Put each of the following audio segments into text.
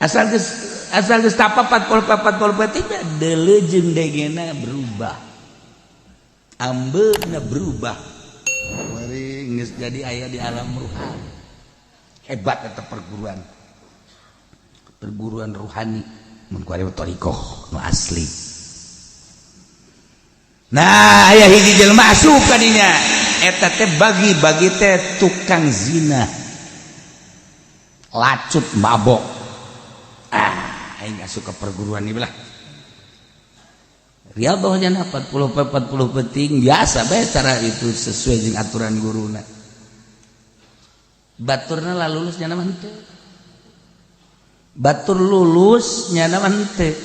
Asal geus, asal geus tapa 40 40 peuting, deuleu jeung dengena berubah, ambeuna berubah. Mari geus jadi aya di alam ruhani. Hebat eta perguruan, perguruan ruhani mun ku ari thariqah nu asli. Nah, aya hiji jelema asup ka dinya, eta teh bagi-bagi teh tukang zina, lacut, mabok. Ah, aing asup ke perguruan ini lah. Riyadhahnya 40 40 peuting biasa bae, cara itu sesuai dengan aturan guruna. Baturna lah lulus, nyana mah henteu. Batur lulus, nyana mah henteu.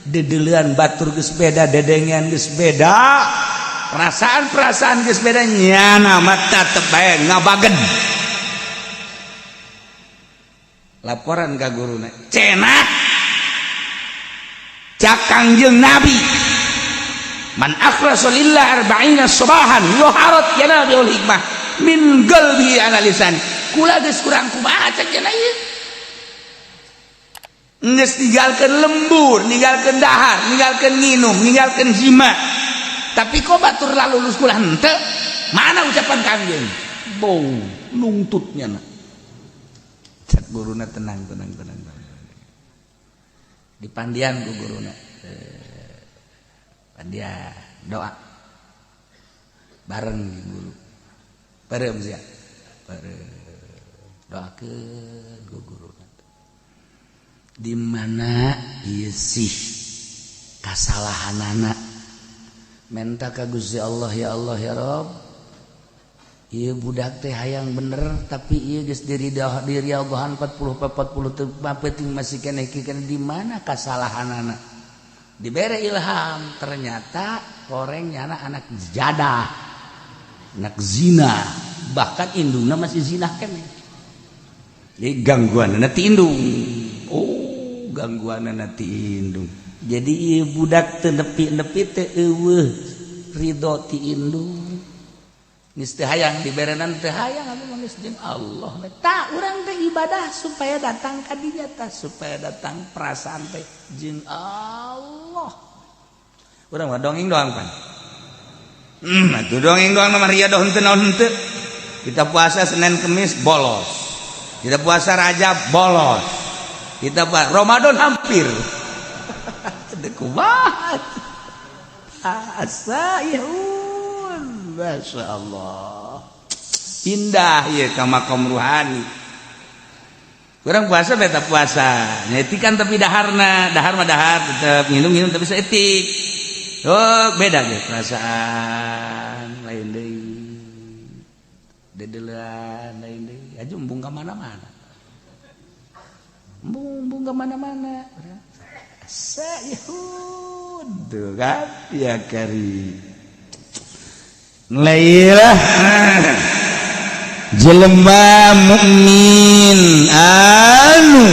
Dedeulean batur geus beda, dedengean geus beda, perasaan-perasaan geus beda, nyana mah tetep bae ngabagen. Laporan ka guruna, cenah cak Kangjeng Nabi, "Man akhlasa lillah arba'ina sabahan dhaharat yanabiul hikmah min qalbi ala lisan." Kula geus kurang kumaha cek cenah ieu, geus ninggalkeun lembur, ninggalkeun dahar, ninggalkeun nginum, ninggalkeun jima, tapi kok batur lulus, kula henteu? Mana ucapan Kangjeng? Bau nungtutnya na. Cek guruna, "Tenang, tenang, tenang, tenang." Dipandian ku guruna, pandian doa bareng guru, bareng sia, bareng doakeun ku guruna, di mana ieu sih kasalahanana? Menta ka Gusti Allah, "Ya Allah, ya Rob, ieu budak teh hayang bener, tapi ieu geus diri diri Allahan 40 40 teu peuting masih keneh kieu. Di mana kasalahanana?" Dibere ilham, ternyata koreng nyana anak jadah, anak zina, bahkan indungna masih zina keneh. Jadi gangguan ti indung. Oh, gangguan ti indung. Jadi ieu budak teu nepi-nepi teh eueuh ridho ti indung. Geus teu hayang diberenan, teu hayang. Anu mah geus jeung Allah. Tak urang teh ibadah supaya datang ka dinya tah, supaya datang perasaan teh jeung Allah. Urang mah dongeng doang pan. Atuh dongeng doang mah, riyadoh henteu naon henteu. Kita puasa Senin Kemis bolos, kita puasa Rajab bolos, kita puasa Ramadan hampir. Kumaha asa ihun. Masya Allah, indah ya ka makom ruhani. Kurang puasa beta puasa nyetikan, tapi daharna, dahar mah dahar tetep, minum minum tapi seetik. Oh, beda gitu, perasaan lain deui, dedeulean lain deui. Aja embung ka mana-mana, embung embung ka mana-mana. Saihun tuh kan ya kari. Lailah jelema mukmin anu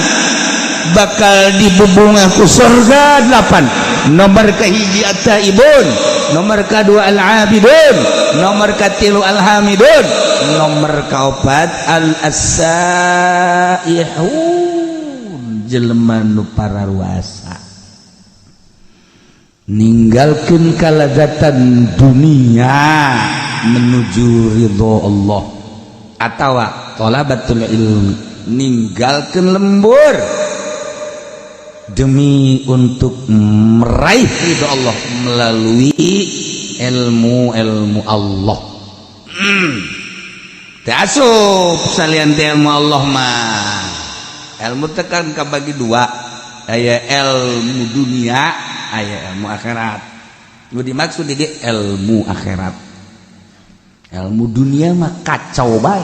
bakal dibubungah ku surga delapan. Nomor kahiji at-taibun, nomor kedua al-abidun, nomor katilu al-hamidun, nomor kaopat al-asaihun, jelema nu pararuasa ninggalkeun kalazatan dunia menuju ridho Allah, atawa thalabatul ilmi, ninggalkeun lembur demi untuk meraih ridho Allah melalui ilmu-ilmu Allah. Teu asup salian ti ilmu Allah mah. Ilmu tekan kabagi dua, aya ilmu dunia, aya ilmu akhirat. Nu dimaksud di ilmu akhirat. Ilmu dunia mah kacau bae.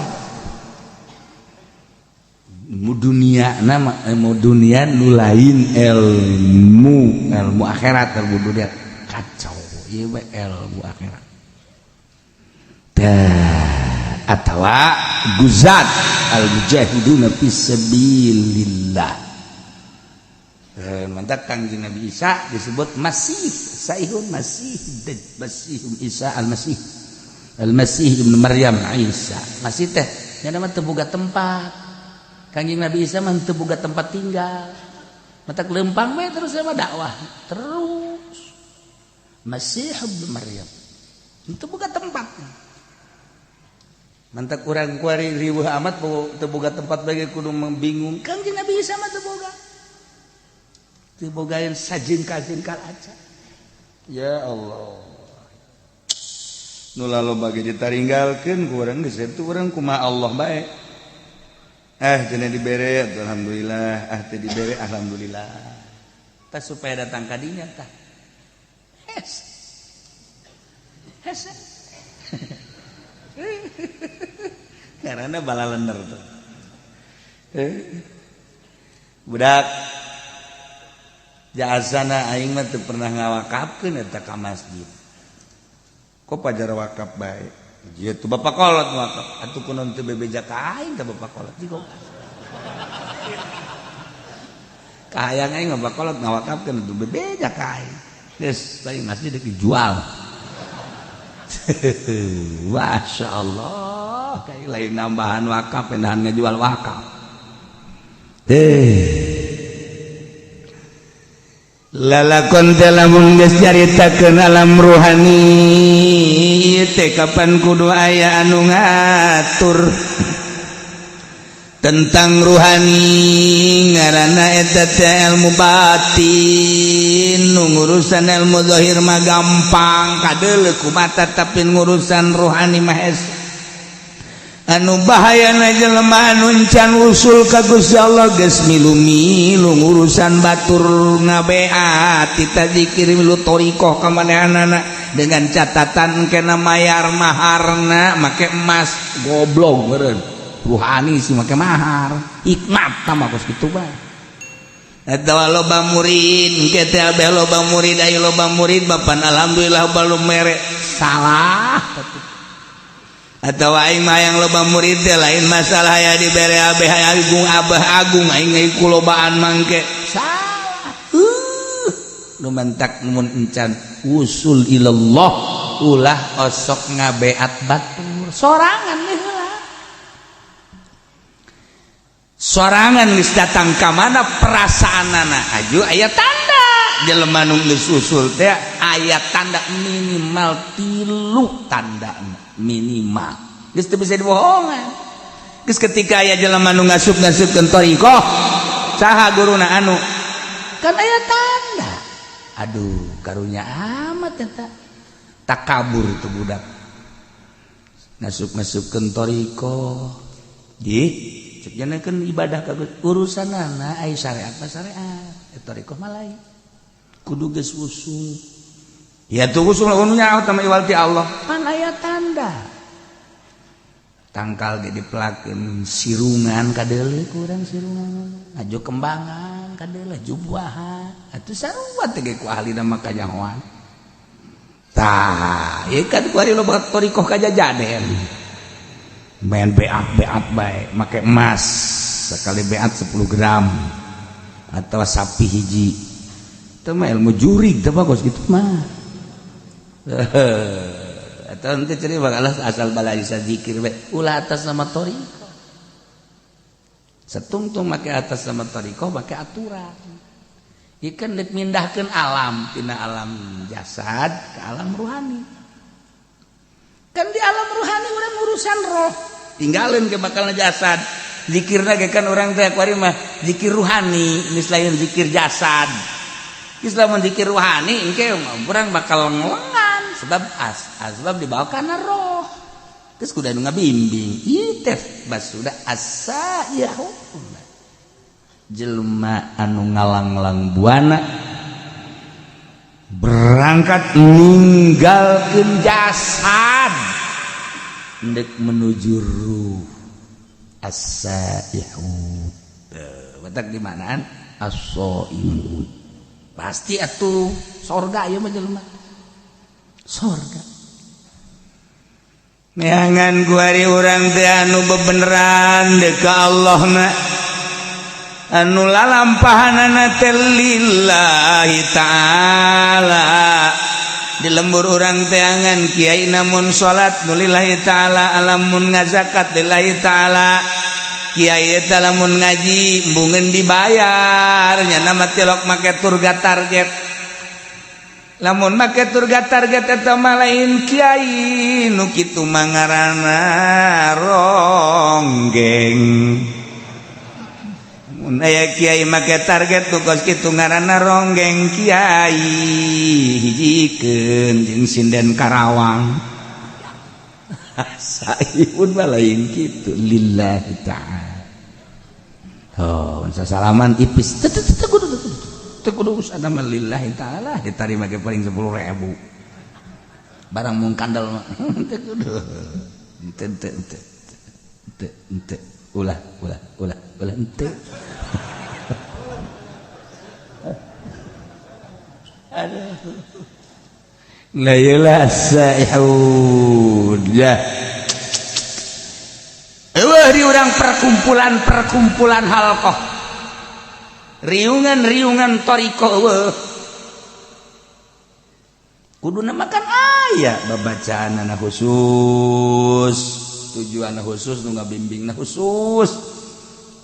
Ilmu dunia nama ilmu dunia nu lain ilmu ilmu akhirat. Ilmu dunia kacau, ieu mah ilmu akhirat. Tah, atawa guzat al mujahiduna fisabilillah. Mantap, Kangjeng Nabi Isa disebut Masih Saihun, Masih, Masih Isa Al-Masih, Al-Masih Ibnu Maryam Isa. Masih teh nya mah teu boga tempat. Kangjeng Nabi Isa mah teu boga tempat tinggal. Matak lempang we terus sama dakwah terus. Masih ibnu Maryam itu buka tempat. Mantak kurang kuari riweuh amat teu boga tempat bagi kudu membingung. Kangjeng Nabi Isa mah teu boga. Teu bogaeun sajingkal-jingkal aja. Ya Allah. Nu loba ge ditaringgalkeun ku urang geus eta urang kumaha Allah bae. Ah cenah dibere alhamdulillah, ah teu dibere alhamdulillah. Tah supaya datang ka dinya tah. Hes. Hes. Karena balalender tuh. Budak jasana aing mah teu pernah ngawakafkeun eta ka masjid. Kok pajar wakaf bae? Ieu tuh bapak kolot wakaf. Atuh kunaon teu bebeja ka aing ka bapak kolot jigo. Kahayang aing mah bapak kolot ngawakafkeun atuh bebeja ka aing. Geus lain masjid dijual. Masya Allah, kayak lain nambahan wakaf, pindahan ngejual wakaf. Lalakon teh lamun geus caritakeun alam ruhani ieu teh kapan kudu aya anu ngatur tentang ruhani ngaranna eta teh ilmu batin. Nu ngurusan ilmu zahir mah gampang kadeuleu ku mata, tapi ngurusan ruhani mah hese. Anu bahayana jelema anu encan usul ka Gusti Allah geus milu-milu ngurusan batur ngabeat tita zikir milu thariqah ka manehanana dengan catatan kena mayar maharna make emas. Goblok meureun ruhani sih make mahar hikmat tah mah kos kitu bae. Eta loba murid engke teh abeh loba murid aya loba murid bapan alhamdulillah balum mere salah. Atau aing mah yang loba murid teh lain masalah ya dibere abeh agung abah agung aing ku lobaan mangke salah. Nu mantak mun encan usul ilallah ulah osok ngabeat batur sorangan nih heula. Sorangan geus datang ka mana perasaanana aju aya tanda jelema nu geus usul teh aya tanda minimal 3 tanda minimal geus teu bisa dibohongan. Geus ketika aya jelema nu ngasup-ngasupkeun thariqah saha guruna anu kan aya tanda aduh karunya amat eta takabur tuh budak ngasup-ngasupkeun thariqah di cek janakeun ibadah ka urusanana aya syariat mah syariat eta thariqah mah lain kudu geus usul. Ya tuh usul anu nyaho tama iwal ti Allah pan aya tanda tangkal ge dipelakeun sirungan kadeuleu kurang sirungan aju kembangan kadeuleu jubuahan atuh sarua teh ge ku ahlina mah kanyahoan. Tah ieu kan ku ari loba thariqah kajajaden main beat-beat bae make emas sekali beat 10 gram atau sapi hiji itu mah ilmu jurig teh bagus gitu mah. Atau nanti ceri bakal asal bala bisa zikir bae ulah atas nama thariqah setungtung make atas nama thariqah make aturan ieu kan deuk mindahkeun alam tina alam jasad ke alam ruhani. Kan di alam ruhani urang urusan roh tinggalin ke bakal jasad zikirna ge kan urang teh kuari mah zikir ruhani geus lain zikir jasad. Geus lamun zikir ruhani engke urang bakal ngelengan sebab asbab dibawa kana roh geus kudu anu ngabimbing ieu teh basuda asa yahu jelema anu ngalanglang buana berangkat ninggalkeun jasad ndek menuju ruh as-saihu. Batak di manaan as-saimun pasti atuh sorga ieu mah jelema sorga. Neangan kuari urang teh anu bebeneran deuk ka Allahna anu lalampahanana teh lillahi ta'ala. Di lembur urang teangan kiai namun salat nu lillahi ta'ala, alamun ngazakat lillahi ta'ala, Kiai eta lamun ngaji embungeun dibayar nya nama tilok make turga target. Lamun make turga target eta mah lain kiai nu kitu mah ngaranna ronggeng. Mun aya kiai make target tuh kos kitu ngaranna ronggeng kiai, hijikeun jeung sinden Karawang. Saipun mah lain kitu lillahi ta'ala. Oh, sasalaman ipis teu teu teu kudu teu kudu usah mah lillahi ta'ala diterima ge paling 10.000. Barang mung kandel mah teu kudu. Teu teu teu teu teu ulah ulah ulah ulah henteu. Aduh. La yelah saihun ya. Eueuh di urang perkumpulan-perkumpulan halqah. Riungan-riungan thariqah eueuh. Kuduna makan aya babacaanana khusus, tujuan khusus nu ngabimbingna khusus.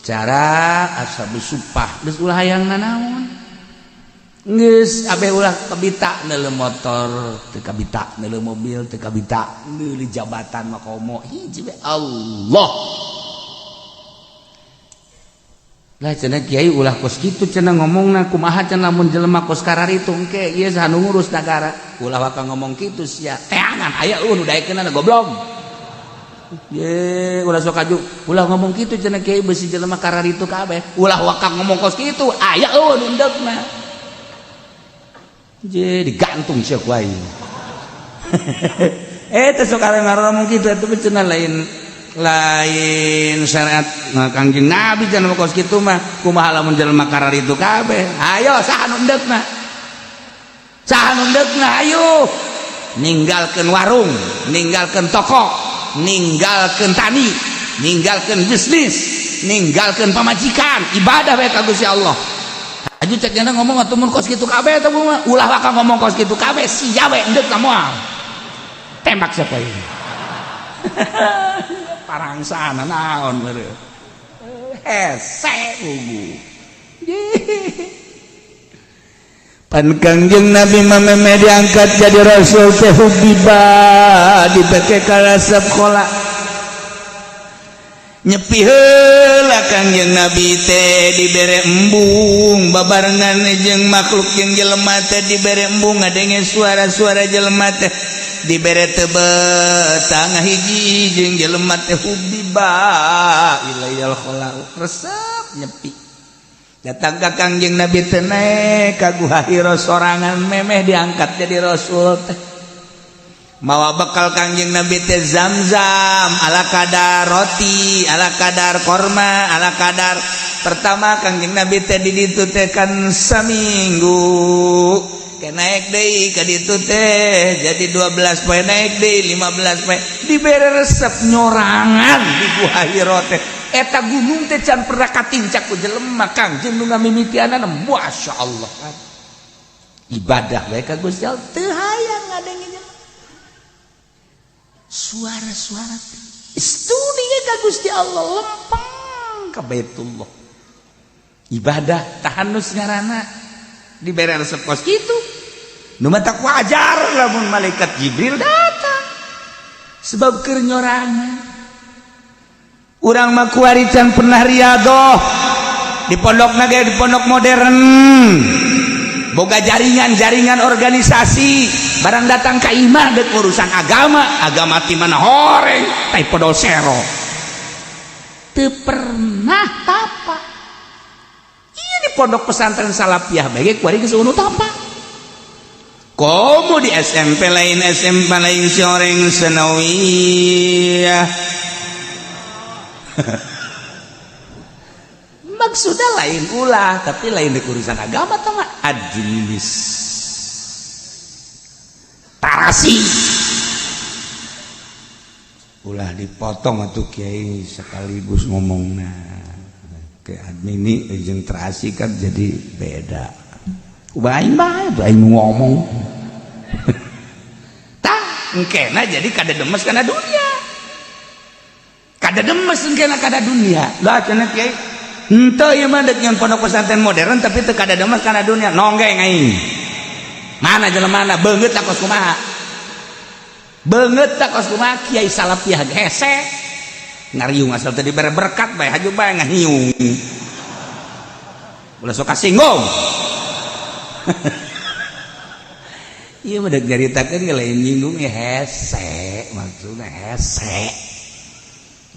Cara ashabus supah geus ulah hayang nanaon. Geus abeh ulah kabita neuleuh motor, teu kabita neuleuh mobil, teu kabita neuleuh jabatan mah komo hiji we Allah. Lah cenah kiai ulah kos kitu cenah ngomongna kumaha cenah lamun jelema kos kararitu engke ieu saha nu ngurus nagara. Ulah waka ngomong kitu sia. Teangan aya eueuh nu daekeunana goblok. Ye ulah sok aju ulah ngomong kitu cenah kiai beusi jelema kararitu kabeh. Ulah waka ngomong kos kitu aya eueuh nu endegna. Je digantung sia ku aing. Teh sok ngomong kitu atuh cenah lain lain syariat Kangjeng Nabi cenah kos kitu mah kumaha lamun jelema kararitu kabeh. Ayo saha nu endegna? Saha nu endegna ayo. Ninggalkeun warung, ninggalkeun toko, ninggalkeun tani, ninggalkeun bisnis, ninggalkeun pamajikan, ibadah bae ka Gusti Allah. Aju cek nya ngomong atuh mun kos kitu kabeh teh mah ulah waka ngomong kos kitu kabeh sia we endeg ka moal. Tembak siapa ini? Parangsana naon beureum. Hese bubu. Pan Kangjeng Nabi mah meme diangkat jadi rasul teh hubiba dipake ka sekolah. Nyepi heula Kangjeng Nabi teh dibere embung babarengan jeung makhluk jeung jelema teh dibere embung ngadenge suara-suara jelema teh dibere tebet tangah hiji jeung jelema teh hubiba ilayal khala resep nyepi datang ka Kangjeng Nabi teh naek ka Guha Hira sorangan memeh diangkat jadi rasul teh mawa bekal Kangjeng Nabi teh zam-zam ala kadar roti ala kadar korma ala kadar pertama Kangjeng Nabi teh di ditu teh kan saminggu ke naik deui ka ditu teh jadi 12 poe naik deui 15 poe dibere resep nyorangan di Guha Hira teh eta gunung teh can pernah katincak ku jelema Kangjeng nu ngamimitianana masyaallah kan ibadah bae ka Gusti Allah teu hayang ngadenge jelema suara-suara studi ka Gusti Allah lempeng ka Baitullah ibadah tahanus ngaranna dibere resep kos kitu nu matak wajar lamun malaikat Jibril datang sebab keur nyorangan urang mah kuari can pernah riadoh di pondok ge di pondok modern boga jaringan-jaringan organisasi barang datang ka imah dek urusan agama agama ti mana horeng tai podol sero teu pernah tapa iya di pondok pesantren Salafiyah bae kuari geus unu tapa komo di SMP lain SMP lain si oreng senawiyah maksudnya lain ulah tapi lain di urusan agama tau nggak administrasi ulah dipotong atuh kiai sekaligus ngomongna ke admini jeung terasi kan jadi beda aing bae tuh aing ngomong tah engkena jadi kada demes kana dunia. Kadedemes engkena kada dunia. Lah cenah kiai, henteu ieu mah deuk nyeun pondok pesantren modern tapi teu kadedemes kana dunia. Nonggeng aing. Mana jelemana beungeut tak kos kumaha? Beungeut tak kos kumaha kiai salafiyah hese. Ngariung asal teu dibere berkat bae haju bae ngahiung. Ulah sok kasinggung. Ieu mah deuk nyaritakeun ge lain nyinggung ya hese, maksudna hese.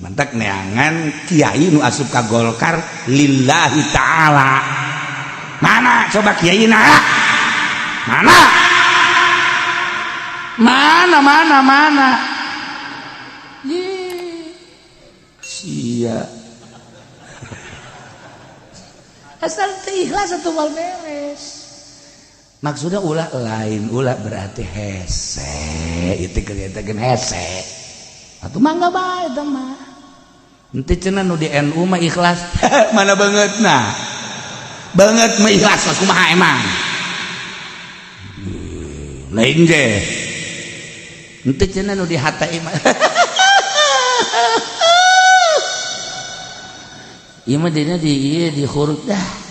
Mantak neangan kiai nu asup ka Golkar lillahi ta'ala. Mana coba kiai na? Mana? Mana mana mana? Ye. Sia. Asal teu ikhlas atuh moal beres. Maksudnya ulah lain ulah berarti hese itu kelihatan hese atau mangga bae eta mah. Henteu cenah nu di NU mah ikhlas. Mana banget nah banget mah ikhlas kumaha emang lain ge henteu cenah nu di HTI mah. Ieu mah dina di ieu di huruf dah.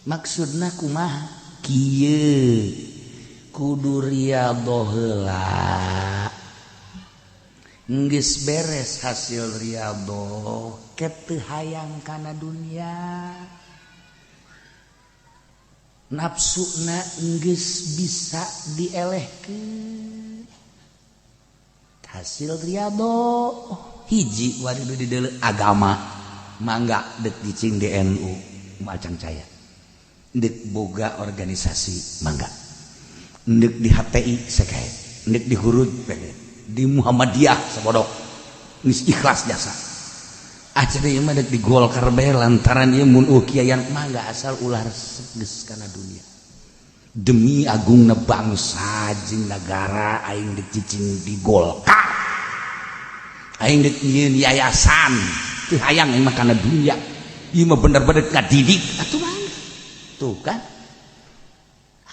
Maksudna kumaha kieu kudu riyadhoh heula geus beres hasil riyadhoh ke teu hayang kana dunia nafsuna geus bisa dielehkeun hasil riyadhoh hiji wari di deuleu agama mangga deuk cicing di NU macang caya ndek boga organisasi mangga ndek di HTI sekae ndek di Hurud di Muhammadiyah sabodok geus ikhlas jasa ah cenah ieu mah dek di Golkar bae lantaran ieu mun kiaian mangga asal ulah resep geus kana dunia demi agungna bangsa jeung nagara aing dek cicing di Golkar aing dek nyieun yayasan teu hayang aing mah kana dunia ieu mah bener-bener ngadidik atuh mangga. Tuh kan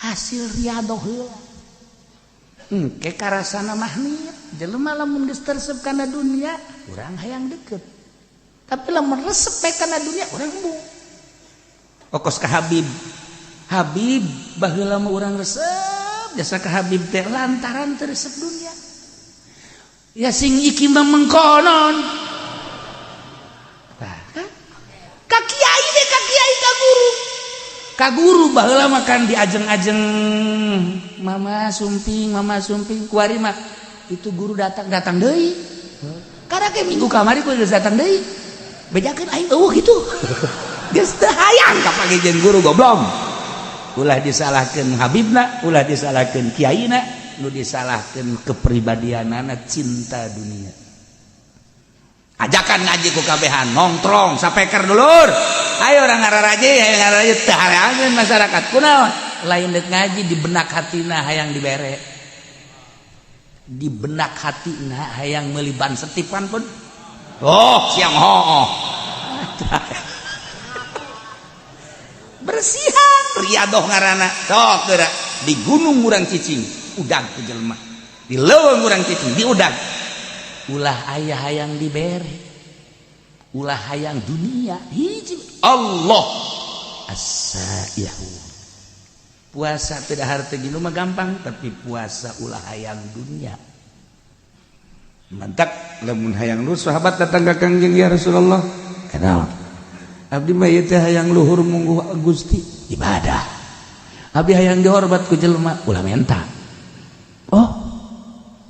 hasil riyadhoh heula engke karasana mahnit jelema lamun geus teresep kana dunia urang hayang deket tapi lamun resep bae kana dunia urang embung okos ka Habib Habib baheula mah urang resep jasa ka Habib teh lantaran teu resep dunia ya sing iki mah mengkonon tah kan ka kiai deh ka kiai ka guru ka guru baheula mah kan diajeng-ajeng mama sumping kuari mah itu guru datang datang deui karena ke minggu kamari kudu datang deui bejakeun aing eueuh kitu geus teu hayang kapanggih jeung guru goblok ulah disalahkeun habibna ulah disalahkeun kiaina nu disalahkeun kepribadianana cinta dunia ajakan ngaji ku kabehan nongtrong sapeker dulur ayo orang ngararaji ayo ngararaji teu hareangeun masyarakat kunaon lain deuk ngaji di benak hatina hayang dibere di benak hatina hayang meuli ban setipan pun oh siang hooh bersihan riadoh ngaranna sok geura di gunung urang cicing udag ku jelema di leuweung urang cicing diudag ulah aya hayang dibere ulah hayang dunia hiji Allah as-saihu puasa tidak harta gini mah gampang tapi puasa ulah hayang dunia mantak lamun hayang lu sahabat datang ka Kangjeng ya Rasulullah kenal abdi mah ieu teh hayang luhur mungguh Gusti ibadah abdi hayang dihormat ku jelema ulah menta oh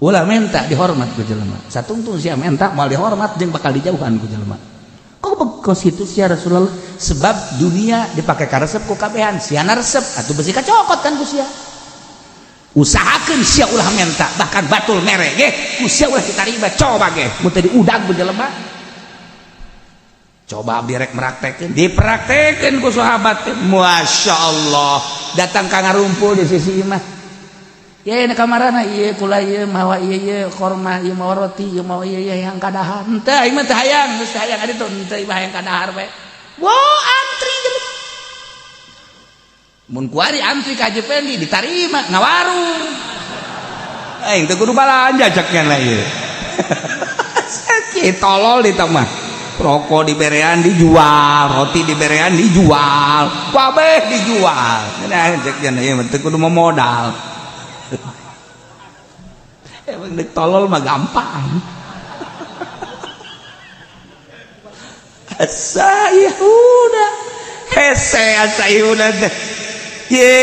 ulah menta dihormat ku jelema satungtung sia menta moal dihormat jeung bakal dijauhan ku jelema kok bekos itu sia Rasulullah sebab dunia dipakai karesep ku kabehan sia resep atuh besi kacokot kan ku sia usahakeun sia ulah menta bahkan batul mere ge ku sia ulah ditarima coba ge mun teu diudag ku jelema coba abdi rek meraktekeun dipraktekeun ku sahabat teh Masya Allah datang ka ngarumpul di sisi imah ya ini kamarana ieu kula ieu mawa ieu ieu korma ieu mawa roti ieu mawa ieu ieu yang kadahar henteu aing mah teu hayang geus teu hayang adi tuh henteu imah hayang kadahar bae wah antri jelema mun kuari antri ka Haji Pendi ditarima ngawarung aing teu kudu balanja cek nya ieu. Sakit tolol di mah. Rokok diberean dijual, roti diberean dijual, kabeh dijual. Nah, cek cenah ieu mah teu kudu modal. Emang dek tolol mah gampang. Asayuda hese asayuda teh. Ye,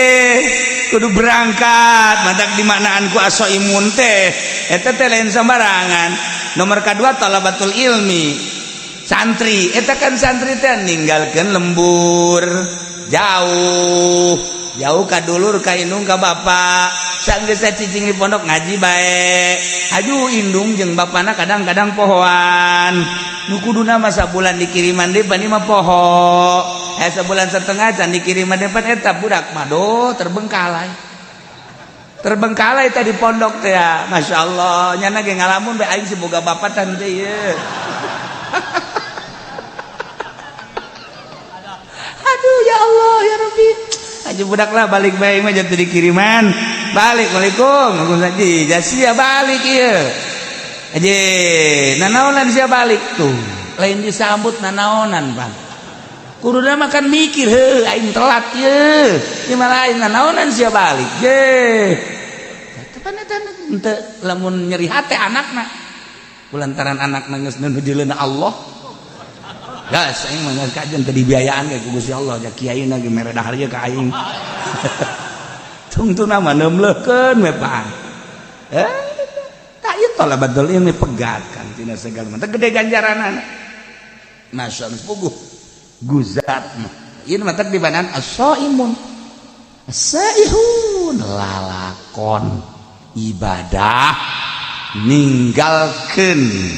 kudu berangkat matak dimaknaan ku asoimun teh. Eta teh lain sembarangan. Nomor kedua talabatul ilmi. Santri, eta kan santri teh ninggalkeun lembur jauh. Jauh ka dulur ka indung ka bapak. Sanggeus cicing di pondok ngaji bae. Aju indung jeung bapana kadang-kadang pohoan. Nu kuduna mah sabulan dikiriman deui pan mah poho. Sebulan setengah can dikiriman depan eta budak mah do terbengkalai. Terbengkalai tadi pondok teh ya. Masya Allah, nyana ge ngalamun bae aing si boga bapak tan teh ieu. Aduh ya Allah ya Rabbi. Aja budak lah balik bae mah jadi dikiriman. Balik, waalaikum. Waalaikumsalam. Jasia balik ieu. Aje, nanaonan sia balik tuh. Lain disambut nanaonan, Bang. Kuduna makan mikir, heuh aing telat ieu. Ieu mah lain nanaonan sia balik. Je. Tepan eta henteu lamun nyeri hate anakna. Kulantaran anakna geus nu dileuna Allah. Gas aing mah geus kajen teu dibiayaan ge ku Gusti Allah, ja kiai na ge mere dahar ieu ka aing. Tungtuna mah neumleukeun we pan. Tak ieu talabatul ilmi pegat kan tina segala mah gede ganjaranana. Masya Allah puguh guzat mah. Ieu mah teh dibanan as-saimun. As-saihun lalakon ibadah ninggalkeun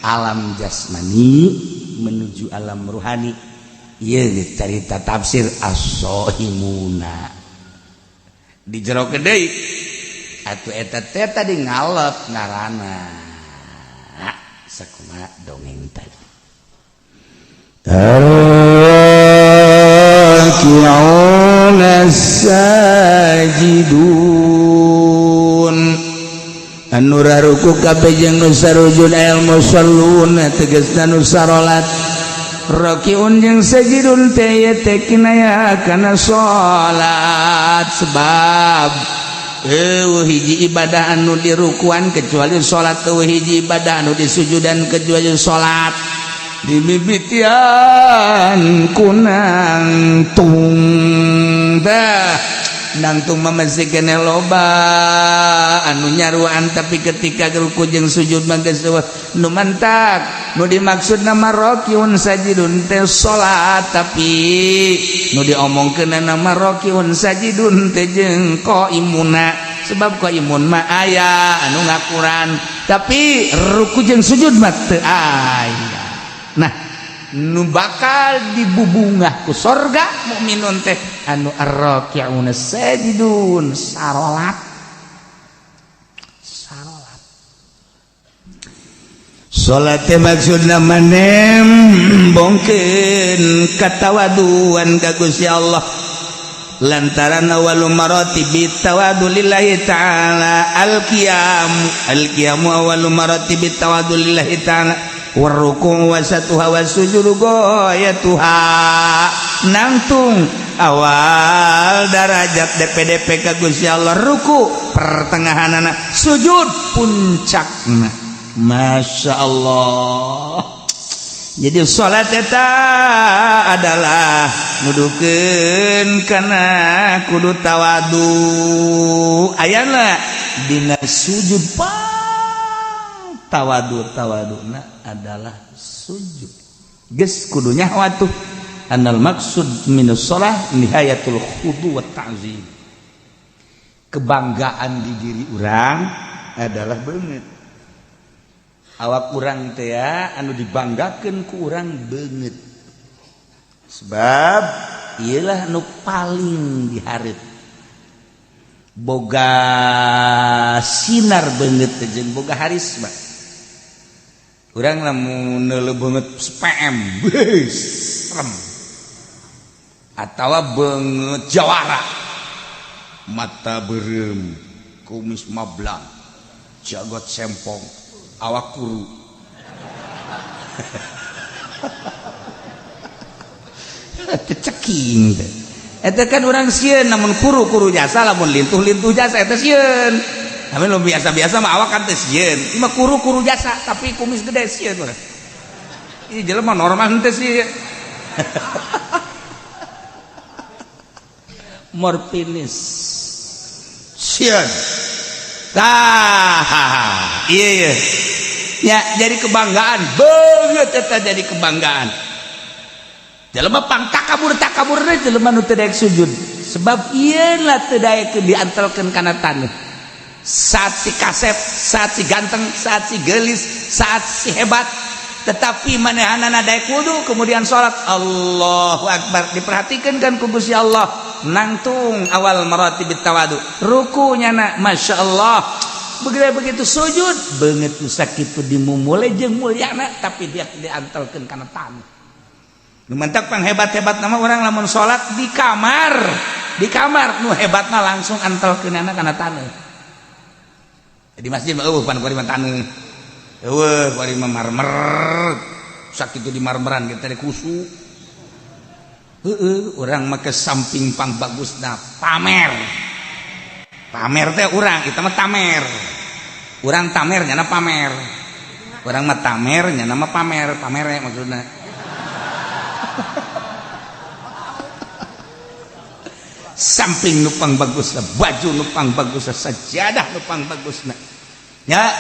alam jasmani menuju alam ruhani. Ieu carita tafsir as-saimuna. Di jero deui atuh eta teh tadi ngalep ngaranna sakumaha dongeng tadi. Arraki'una sajidun anu raruku kabeh jeung nu sarujud al musalluna tegasna nu sarolat. Rakiun jeung sajidun teh ye teh kinaya kana salat sebab eueuh hiji ibadah anu dirukuan kecuali salat, eueuh hiji ibadah anu disujudan kecuali salat. Dimimitian kunangtung dah nangtung mah masih kene loba anu nyaruan, tapi ketika ruku jeung sujud mah geus eueuh nu mantak. Nu dimaksud nama rakiun sajidun teh salat, tapi nu diomongkeun nama rakiun sajidun teh jeung qaimuna, sebab qaimun mah aya anu ngakuran, tapi ruku jeung sujud mah teu aya. Nah, nu bakal dibubungah ku sorga mukminun teh anu arraki'una sajidun sarolat. Sarolat. Salat teh maksudna manem bongkeun katawaduan ka Gusti Allah. Lantaran awalu maratibi tawadu lillahi ta'ala al-qiyam, al-qiyamu awalu maratibi tawadu lillahi ta'ala warruku wasatuha wasujudu goyatuha. Nangtung awal darajat DPDP ka Gusti Allah ruku pertengahanana, sujud puncakna. Masya Allah. Jadi salat eta adalah nudukeun kana kudu tawadu. Ayana dina sujud pang tawadu, tawaduna adalah sujud. Geus kudunya watuh anal maksud minus shalah nihayatul khudu wa ta'zim. Kebanggaan di diri urang adalah beungeut. Awak urang teh anu dibanggakeun ku urang beungeut. Sebab iyalah nu paling dihareup. Boga sinar beungeut teh jeung boga harisma. Urang lamun neuleuh beungeut PM, beuh, serem. Atawa beungeut jawara. Mata beureum, kumis mablang, jagot sempong. Awak kuru. Teu ceking teh. Eta kan urang sieun namun kuru-kuru jasa lamun lintuh-lintuh jasa eta sieun. Tapi lu biasa-biasa mah awak kan teu sieun. Ieu mah kuru-kuru jasa tapi kumis gede sieun urang. Ieu jelema normal henteu sih. Morfinis. Sieun. Tah, iya iya. Ya, jadi kebanggaan, beungeut eta jadi kebanggaan. Jelema pang takabur-takaburna jelema nu teu daek sujud. Sebab ieu lah teu daek diantelkeun kana taneuh. Saat si kasep, saat si ganteng, saat si geulis, saat si hebat, tetapi manehanana daek wudu kemudian salat Allahu Akbar diperhatikan kan ku Gusti Allah nangtung awal maratibit tawadu rukunya na Masya Allah begitu begitu sujud beungeut nu sakitu dimumule jeung mulyana tapi dia diantelkeun kana taneuh. Nu mantak pang hebat-hebat nama orang lamun salat di kamar nu hebatna langsung antelkeunana kana taneuh. Di masjid mah eueuh pan kuari mah taneuh. Eueuh kuari mah marmer. Sakitu di marmeran kita teh kusu. Heeh, urang mah ke samping pang bagusna pamer. Pamer teh urang, kita mah tamer. Urang tamer nyana pamer. Urang mah tamer nyana mah pamer, pamere maksudna. Samping nupang bagusna, baju nupang bagusna, sajadah nupang bagusna. Ya,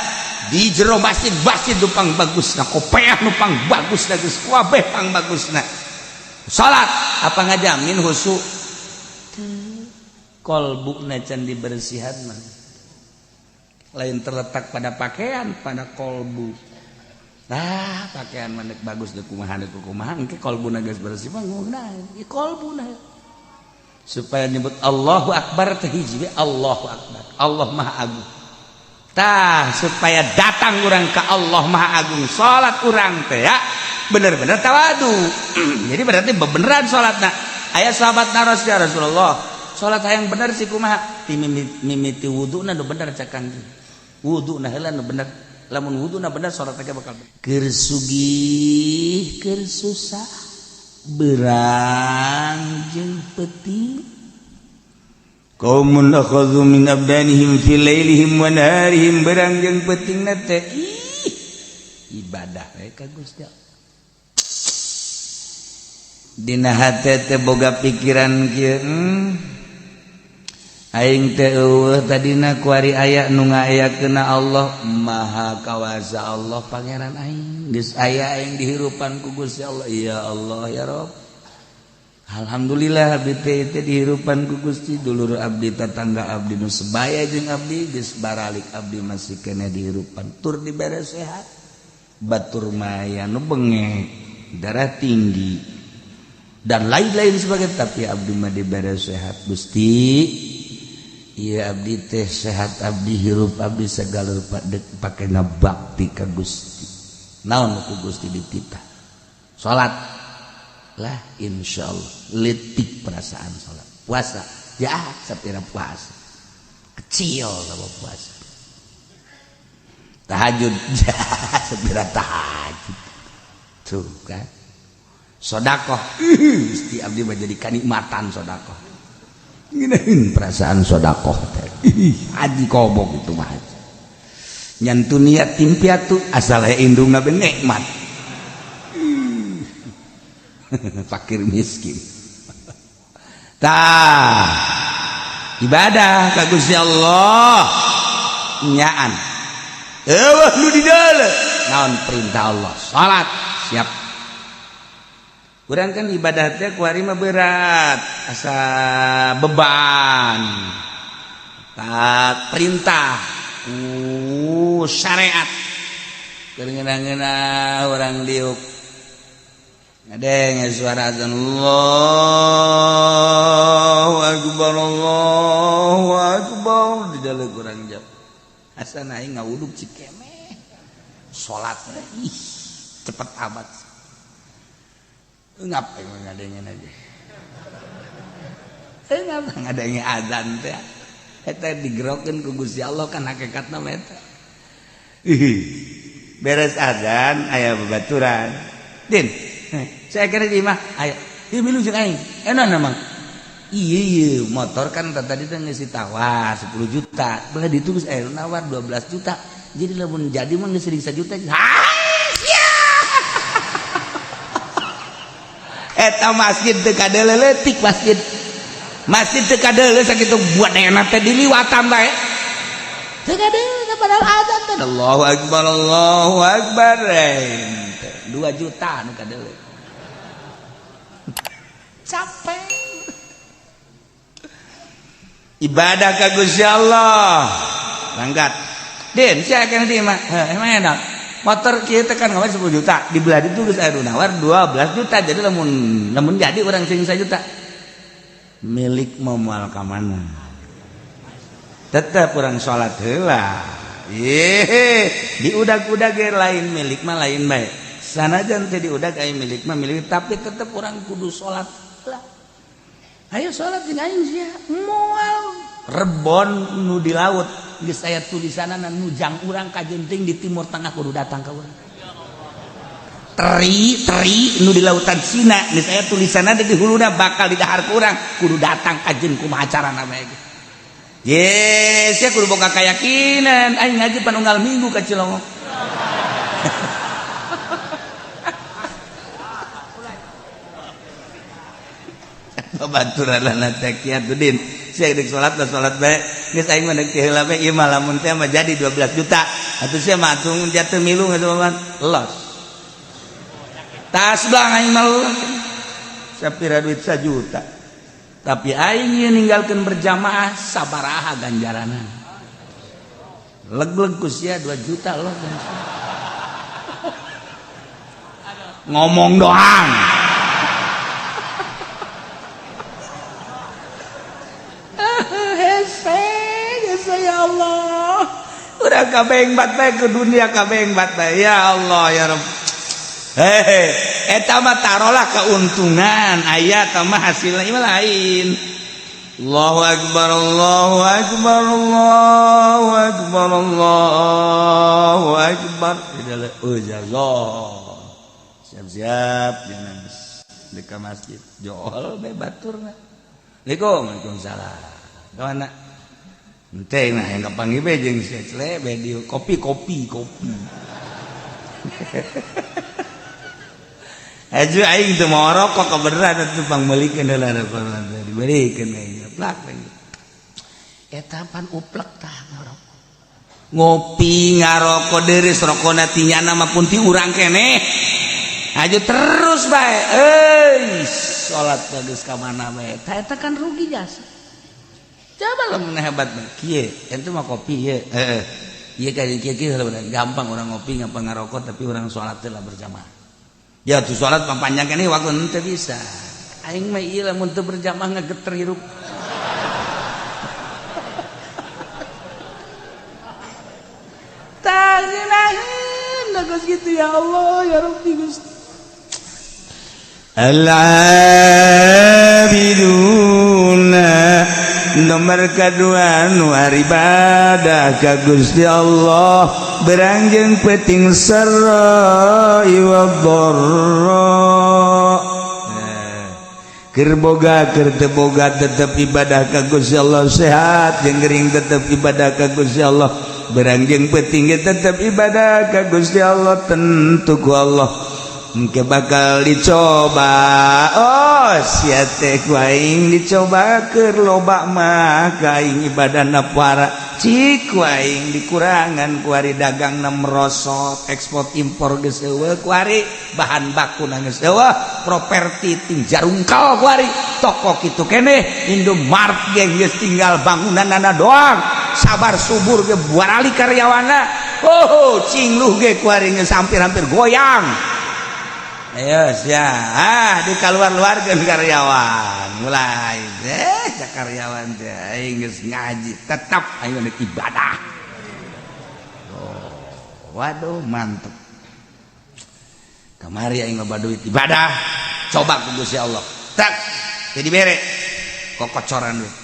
di jero masjid masjid nupang bagusna, kopeah nupang bagusna, geus kabeh pang bagusna. Salat apa ngajamin khusyuk? Kolbuna can dibersihan mah. Lain terletak pada pakaian, pada kolbu. Nah, pakaian mah bagus deuk kumaha deuk kumaha engke kolbuna geus bersih mah ngeunah. Ieu kolbuna. Supaya nyebut Allahu Akbar teh hiji Allahu Akbar. Allah Maha Agung. Tah supaya datang urang ke Allah Maha Agung, salat urang teh ya bener-bener tawadu. Jadi berarti bebeneran salatna. Aya sahabat naros ya Rasulullah, salat hayang bener sih kumaha? Ti mimiti wuduna nu bener cak Kangjeng. Wuduna heula nu bener. Lamun wuduna bener salat teh bakal bener. Keur sugih, keur susah, berang jeung peuting. Qaumun akhadhu min abdanihim fi lailihim wa naharihim berang jeung peutingna teh ih ibadah we ka Gusti Allah. Dina hate teh boga pikiran kieu, aing teh eueuh tadina kuari aya nu ngayakeunna Allah Maha Kawasa Allah Pangeran aing geus aya aing dihirupan ku Gusti Allah ya Allah ya Rob. Alhamdulillah abdi teh teh dihirupan ku Gusti dulur abdi tetangga abdi nu sebaya jeung abdi geus baralik abdi masih keneh dihirupan tur dibere sehat batur maya nu bengek darah tinggi dan lain-lain sebagainya tapi abdi mah dibere sehat Gusti. Iya abdi teh sehat abdi hirup abdi segala rupa dek pake ngabakti ka Gusti. Naon ku Gusti dititah? Salat lah insyaallah letik perasaan salat. Puasa ya sapira puasa. Kecil sama puasa. Tahajud ya sapira tahajud. Tuh kan. Sodakoh Gusti abdi mah jadi kanikmatan sodakoh. Ngeunaheun perasaan sodakoh teh. Haji kobok itu mah haji. Nyantu niat tim piatu asal aya indungna be nikmat. Fakir miskin. Tah ibadah ka Gusti Allah nyaan. Eueuh nu di dalam naon perintah Allah salat siap. Urang kan ibadah teh kuari mah berat asa beban. Tak perintah ku syariat. Keur ngeunah-ngeunah urang diuk. Ngadenge suara azan Allahu Akbar di dalam urang jawab. Asa aing ngawuduk cikemeh. Salat ih cepet amat. Ngapain ngadengin aja? Ngapa ngadengin azan teh? Eta digerokeun ku Gusti Allah kan hakikatna mah eta. Ih. Beres azan aya babaturan. Din, saya kira di imah aya. Ieu milu jeung aing. Enak emang. Iya iya motor kan tadi teh geus ditawar 10 juta. Belah ditu geus aya nawar 12 juta. Jadi lamun jadi mah geus 1 juta. Ha! Eta masjid teu kadeuleutik masjid. Masjid teu kadeuleu sakitu buat teh diliwatan bae. Teu kadeuleu padahal azan teh. Allahu akbar Allahu akbar. 2 juta nu kadeuleu. Capek. Ibadah ka Gusti Allah. Berangkat. Din, sia kana di mah. Emang enak. Motor kieu teh kan ngawar 10 juta, di belah ditu geus aya nu nawar 12 juta. Jadi lamun lamun jadi urang sing 1 juta. Milik mau moal ka mana? Tetep urang salat heula. Ye, diudag-udag ge lain milik mah lain bae. Sanajan teh diudag aya milik mah milik, tapi tetep urang kudu salat lah. Ayo salat jeung aing sia. Moal rebon nu di laut geus aya tulisanana nu jang urang kajenting di Timur Tengah kudu datang ka urang. Teri teri nu di lautan Cina geus aya tulisanana di huluna bakal didahar ku urang kudu datang kajen kumaha carana bae ge. Ye, sia kudu boga keyakinan aing ngaji panunggal minggu ka Cilongok. Babaturanana teh kieu din. Sia deuk salat lah salat bae. Geus aing mah deuk heula bae ieu mah lamun teh mah jadi 12 juta. Atuh sia mah atuh jatuh milu geus mah los. Tas bang aing mah los. Sapira duit 1 juta. Tapi aing ieu ninggalkeun berjamaah sabaraha ganjaranna. Leg-leg ku sia 2 juta los. Ngomong doang. Ya Allah, udah kabeng bat bae ke dunia kabeng bat bae ya Allah ya Rabb. Hehe, eta mah tarolah keuntungan aya tah mah hasilna ieu lain. Allahu akbar Allahu akbar Allahu akbar Allahu akbar. Oh jazah. Siap-siap jangan di ka masjid. Jol bae baturna. Assalamualaikum. Waalaikumsalam. Ka mana? Ente nah yang kapanggih bae jeung si Cle bae di kopi kopi kopi. Aju aing teu mau rokok kebeneran atuh pangmeulikeun heula rokok dibelikeun aing plak lagi. Eta pan uplek tah ngarokok. Ngopi ngarokok deureuh rokona ti nyana mah pun ti urang keneh. Aju terus bae euy salat geus ka mana bae. Tah eta kan rugi jasa. Coba lamun hebat mah kieu, ente mah kopi ieu. Heeh. Ieu ka kieu kieu gampang orang ngopi ngapa ngarokok tapi orang salat teh lah berjamaah. Ya tuh salat mah panjang keneh waktu henteu bisa. Aing mah ieu lamun teu berjamaah ngageter hirup. Tah ngeunaheun geus kitu ya Allah ya Rabbi Gusti. Al-abiduna nomor kedua nu ibadah ka Gusti Allah berangjeng peting sarra wa dharra. Keur boga keur teu boga tetep ibadah ka Gusti Allah, sehat jeung gering tetep ibadah ka Gusti Allah, berangjeng peting ge tetep ibadah ka Gusti Allah, tentu ku Allah engke bakal dicoba. Oh sia teh ku aing dicoba keur loba mah ka aing ibadahna para cik ku aing dikurangan ku ari dagangna merosot, ekspor impor geus eueuh ku ari, bahan baku na geus eueuh, properti ting jarungkal ku ari, toko kitu keneh Indomart ge geus tinggal bangunanana doang, sabar subur ge buarali karyawanna, oh cingluh ge ku ari geus hampir-hampir goyang. Ayo sia, ah di keluar-luarkeun karyawan. Mulai deh karyawan teh aing geus ngaji, tetap aing rek ibadah. Oh, waduh mantep. Kamari aing loba duit ibadah. Coba ku Gusti Allah. Tak jadi bere kokocoran duit.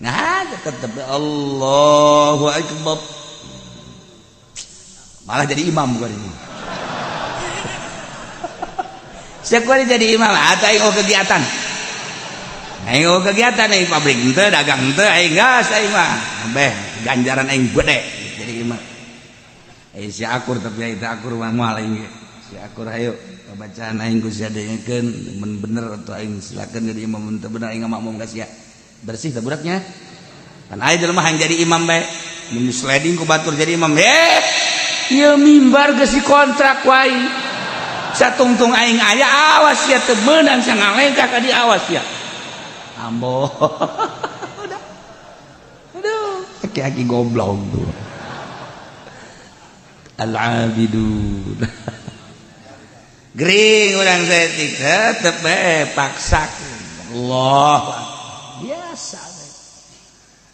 Nah, tetep Allahu akbar. Malah jadi imam gua ini. Siapa jadi imam atau aing kegiatan? Aing kegiatan aing pabrik henteu, dagang henteu, aing gas aing mah. Beh, ganjaran aing gede jadi imam. Eh si akur tapi aing teu akur mah moal aing ge. Si akur hayu bacaan aing ku sia dengekeun mun bener atau aing silakan jadi imam, mun teu bener aing makmum ka sia. Bersih teh budaknya. Kan aya jelema hayang jadi imam bae. Mun sliding ku batur jadi imam. Eh, ieu mimbar geus dikontrak wae. Satungtung aing aya awas ya teu meunang sia ngalengkah ka dieu awas ya. Ambo. Udah. Aduh, aki-aki goblok tuh. Al-abidun. Gering urang saeutik tetep bae paksa. Allah. Biasa bae.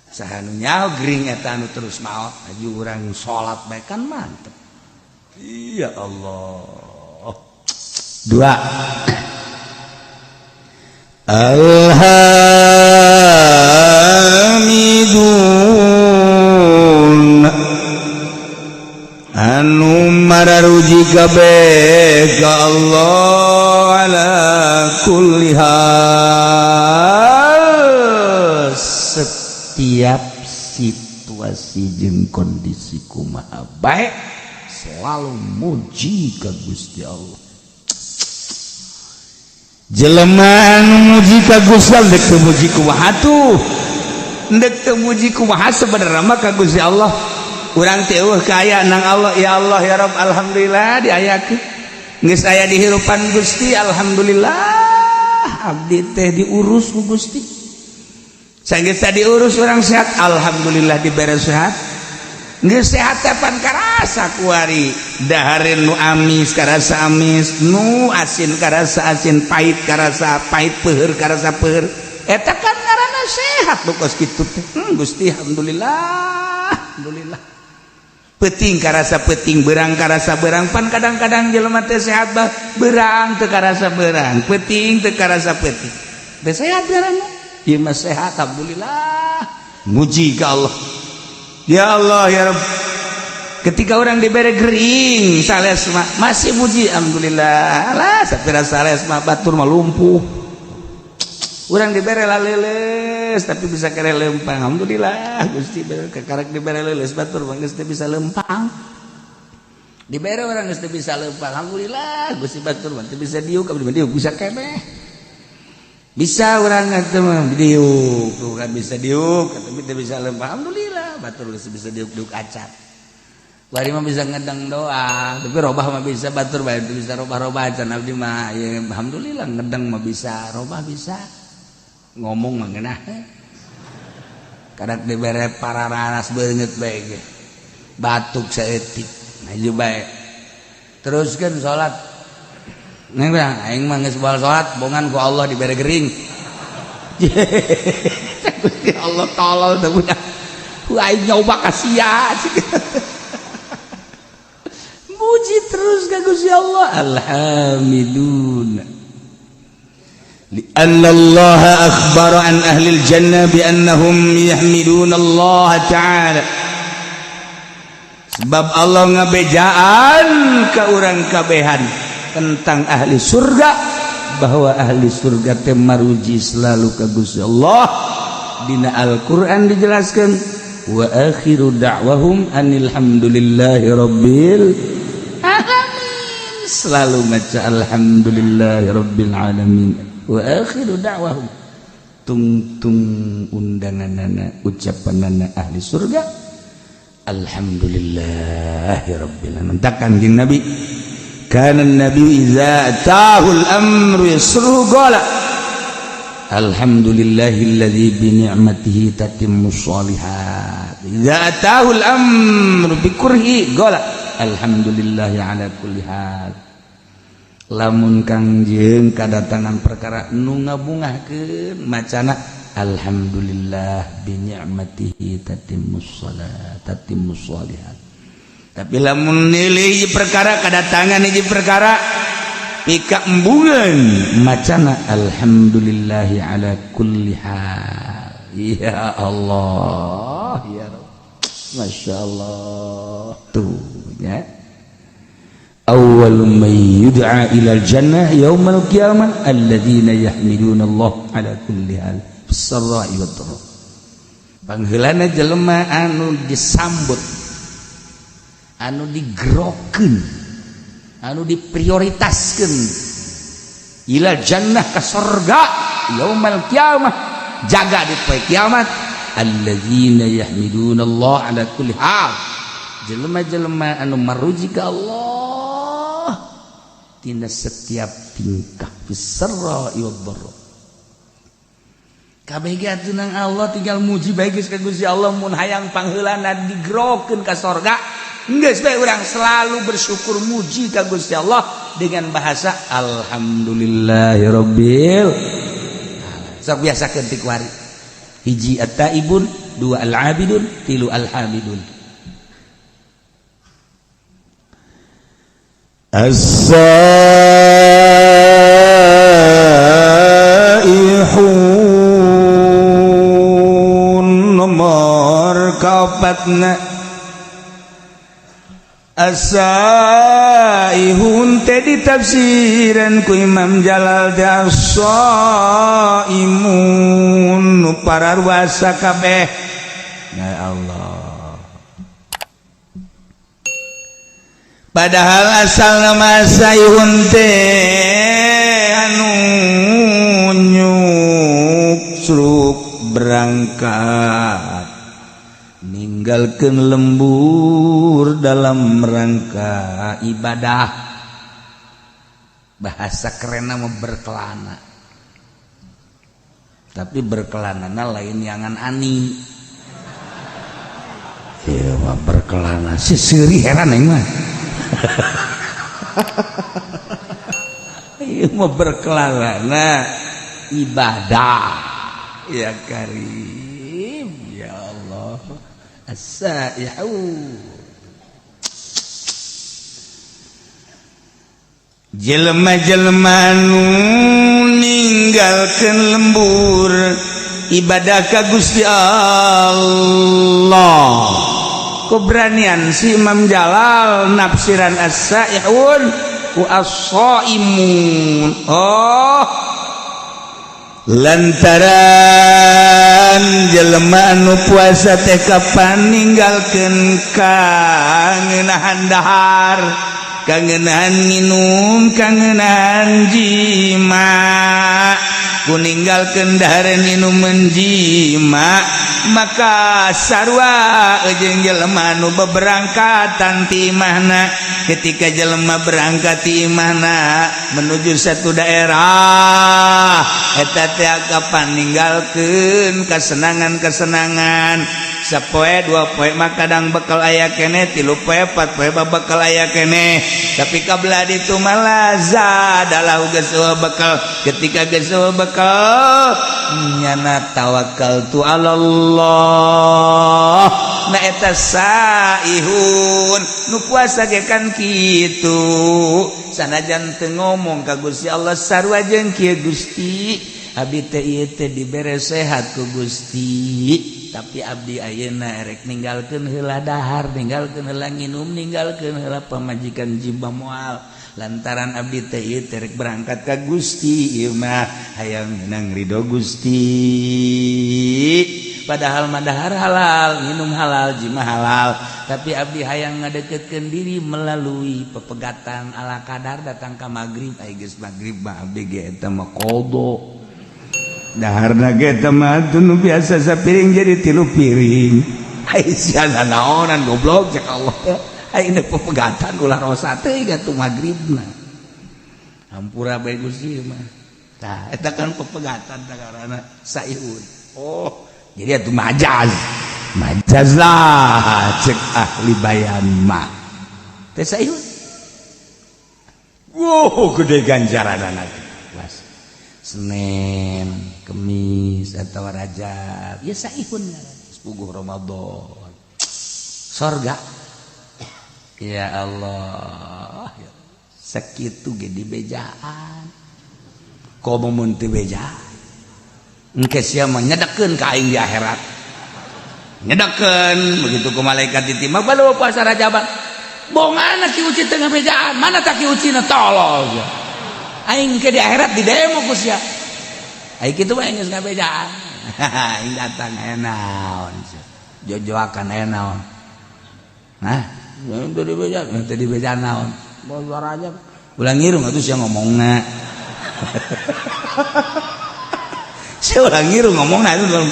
Saha nu nyaho gering eta anu terus maot, aju urang salat bae kan mantep. Ya Allah. Dua. Alhamidun anu mararuji kabeh ka Allah ala kulli hal, setiap situasi jeung kondisi kumaha bae selalu muji ka Gusti Allah. Jelema anu muji ka Gusti Allah dek teu muji kumaha tuh, dek teu muji kumaha sebenarnya mah ka Gusti Allah. Urang teh eueuh kaya nang Allah, ya Allah ya Rabb, alhamdulillah diayakeun geus aya di hirupan Gusti, alhamdulillah abdi teh diurus ku Gusti. Sanggeus diurus urang sehat, alhamdulillah dibere sehat. Geus sehat teh pan karasa kuari dahareun nu amis karasa amis, nu asin karasa asin, pahit karasa pahit, peuheur karasa peuheur. Eta kan ngaranna sehat nu kos kitu teh. Gusti alhamdulillah, alhamdulillah. Peuting karasa peuting, berang karasa berang. Pan kadang-kadang jelema teh sehat bah berang teu karasa berang, peuting teu karasa peuting. Teh sehat ngaranna. Ieu mah sehat alhamdulillah. Muji ka Allah. Ya Allah ya Rabb. Ketika orang diberi gering sales mah masih muji alhamdulillah. Alah sapira sales mah batur mah lumpuh. Urang dibere laleles tapi bisa kere lempang. Alhamdulillah Gusti kakarek dibere leuleus, batur mah geus teu bisa lempang. Dibere urang geus teu bisa lempang. Alhamdulillah Gusti, batur mah teu bisa diuk, abdi mah diuk bisa keneh. Bisa urang teh mah diuk, tuh kan bisa diuk tapi teu bisa lempang. Alhamdulillah batur geus bisa diuk-diuk acan. Bari mah bisa ngedang doa, tapi robah mah bisa, batur bae teu bisa robah-robah acan. Abdi mah ya alhamdulillah ngedang mah bisa, robah bisa. Ngomong mah ngeunah. Kadak dibere pararanas beungeut bae ge. Batuk saeutik, maju bae. Teruskeun salat. Neng aing mah geus baal salat, bongan ku Allah dibere gering. Gusti Allah tolol teh budak. Ku aing nyoba ka sia. Muji terus ka Gusti Allah. Alhamidun. لأن الله أخبر عن أهل الجنة بأنهم يحمدون الله تعالى. Sebab Allah ngabejaan ke urang kabehan tentang ahli surga bahwa ahli surga teh maruji selalu ka Gusti Allah. Dina Al-Qur'an dijelaskan wa akhiru da'wahum anil hamdulillahi rabbil alamin, selalu maca alhamdulillahi rabbil alamin. Wa akhiru da'wahum, tungtung undanganana ucapanana ahli surga alhamdulillahi rabbil alamin. Takkan jeung Nabi, kana nabi idza atahul amru yasruhu qala alhamdulillahilladzi bi ni'matihi tatimmus sholihat. Idza atahul amru bi kurhi qala alhamdulillahi ala kulli hal. Lamun Kangjeng kadatangan perkara nu ngabungahkeun macana alhamdulillah bi ni'matihi tatimmus shalat tatimmus sholihat. Tapi lamun nilai hiji perkara kadatangan hiji perkara pika embungan macana alhamdulillahi ala kulli hal. Ya Allah ya Rabb, Masya Allah tuh ya. Awwal man yud'a ila jannah yaumal qiyamah alladzina yahmiduna Allah ala kulli hal fis-sarra'i wad-dharra. Pangheulana jelema anu disambut, anu digerokeun, anu diprioritaskeun ila jannah ka sorga yaumal qiyamah, jaga di poe kiamat, alladzina yahmiduna Allah ala kulli hal, jelema-jelema anu maruji ka Allah tina setiap tingkah, fis-sarra'i wad-dharra. Kabeh ge atuh nang Allah, tinggal muji bae geus ka Gusti Allah. Mun hayang pangheulana digerokeun ka sorga, geus bae urang selalu bersyukur, muji ka Gusti Allah dengan bahasa alhamdulillahirabbil. Sok biasakeun ti kuari. Hiji at-taibun, dua al-abidun, tilu al-hamidun. As-saihun nomor kaopatna. As-saihun teh ditafsiran ku Imam Jalal teh as-saimun, nu pararwasa kabeh. Ya Allah, padahal asal nama saihun teh anu nyuksruk berangkat ninggalkeun lembur dalam rangka ibadah. Bahasa kerenna mah berkelana, tapi berkelanana lain yangan ani. Ieu mah berkelana si seuri, heran aing mah. Ieu mah berkelana ibadah. Ya Karim, ya Allah. As-saihu jelema-jelema nu ninggalkeun lembur ibadah ka Gusti Allah. Keberanian si Imam Jalal nafsiran as-saihun ku as-saimun. Oh, lantaran jelema anu puasa teh kapan ninggalkeun kangenahan dahar, kangenahan nginum, kangenahan jima. Ku ninggalkeun dahar, nginum, jima, maka sarua jeung jelema anu beberangkatan ti imahna. Ketika jelema berangkat ti imahna menuju satu daerah, eta teh kapan ninggalkeun kesenangan-kesenangan. Sapoe dua poe mah kadang bekal aya keneh, tilu poe, empat poe mah bekal aya keneh, tapi kabla ditu malah zadalah geus bekal. Ketika geus bekal, nyana tawakal tu Allah. Nah, eta saihun nu puasa ge kan kitu, sanajan teu ngomong ka Gusti Allah, sarua jeung kieu, Gusti, abdi teh ieu teh dibere sehat ku Gusti, tapi abdi ayeuna erek ninggalkeun heula dahar, ninggalkeun heula nginum, ninggalkeun heula pamajikan, jima moal, lantaran abdi teh ieu teh rek berangkat ka Gusti. Ieu mah hayang menang ridho Gusti. Padahal mah dahar halal, minum halal, jima halal, tapi abdi hayang ngadeketkeun diri melalui pepegatan ala kadar. Datang ka magrib, ai geus magrib mah abdi ge eta mah qada daharna ge eta mah nu biasa sapiring jadi tilu piring. Ai sia naonan, goblok, cek Allah. Ai pepegatan ulah rosa teh atuh magribna, hampura bae Gusti mah. Tah, eta kan pepegatan karena saihun. Oh, jadi itu majaz, majaz lah cek ahli bayan mah teh saihun. Wow, gede ganjaran anak. Was Senin, Kemis atau Rajab ya saihun, puguh Ramadan sorga. Ya Allah, sakitu ge dibejaan, komo mun teu beja engke sia mah nyedekeun ka aing di akhirat. Nyedekeun begitu ku malaikat ditimbang, balu puasa Rajaban. Bongana Ki Uci teu ngabejaan, mana tak Ki Uci na tolol sia. Aing ke di akhirat di demo ku sia. Aing kitu mah geus ngabejaan. Aing datang aya naon sia. Jojoakan aya naon. Nah, teu dibejaan, teu dibejaan naon. Bawa suaranya. Ulah ngirung atuh sia ngomongna. Sia ulah ngirung ngomongna itu.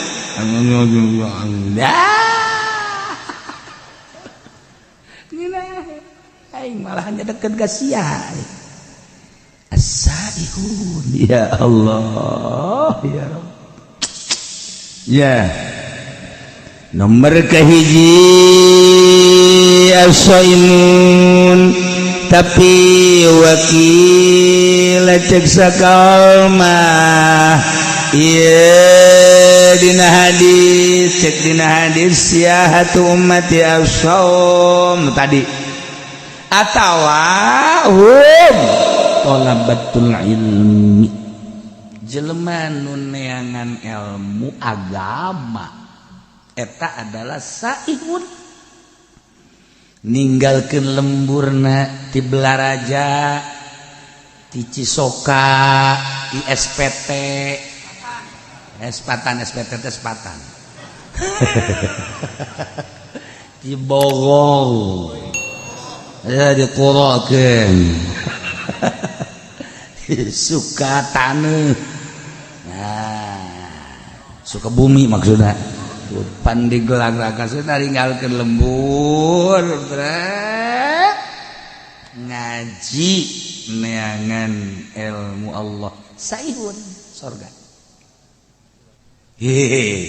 Aing malah hanya deket ka sia. As-saihun ya Allah ya Rabb. Ya. Nomor kahiji as-saimun tapi wakil cek sakalmah ieu dina hadis cek dina hadis siahatu ummati as-saum tadi atawa hum talabatul ilmi jelema nu neangan ilmu agama eta adalah saihun ninggalkeun lemburna ti Belaraja ti Cisoka ti SPT Espatan SPT teh Sepatan ti Bogor ya dikurokeun suka taneuh nah suka bumi maksudna pan digelang raka ninggalkeun lembur brek ngaji neangan ilmu Allah saihun sorga. Hehehe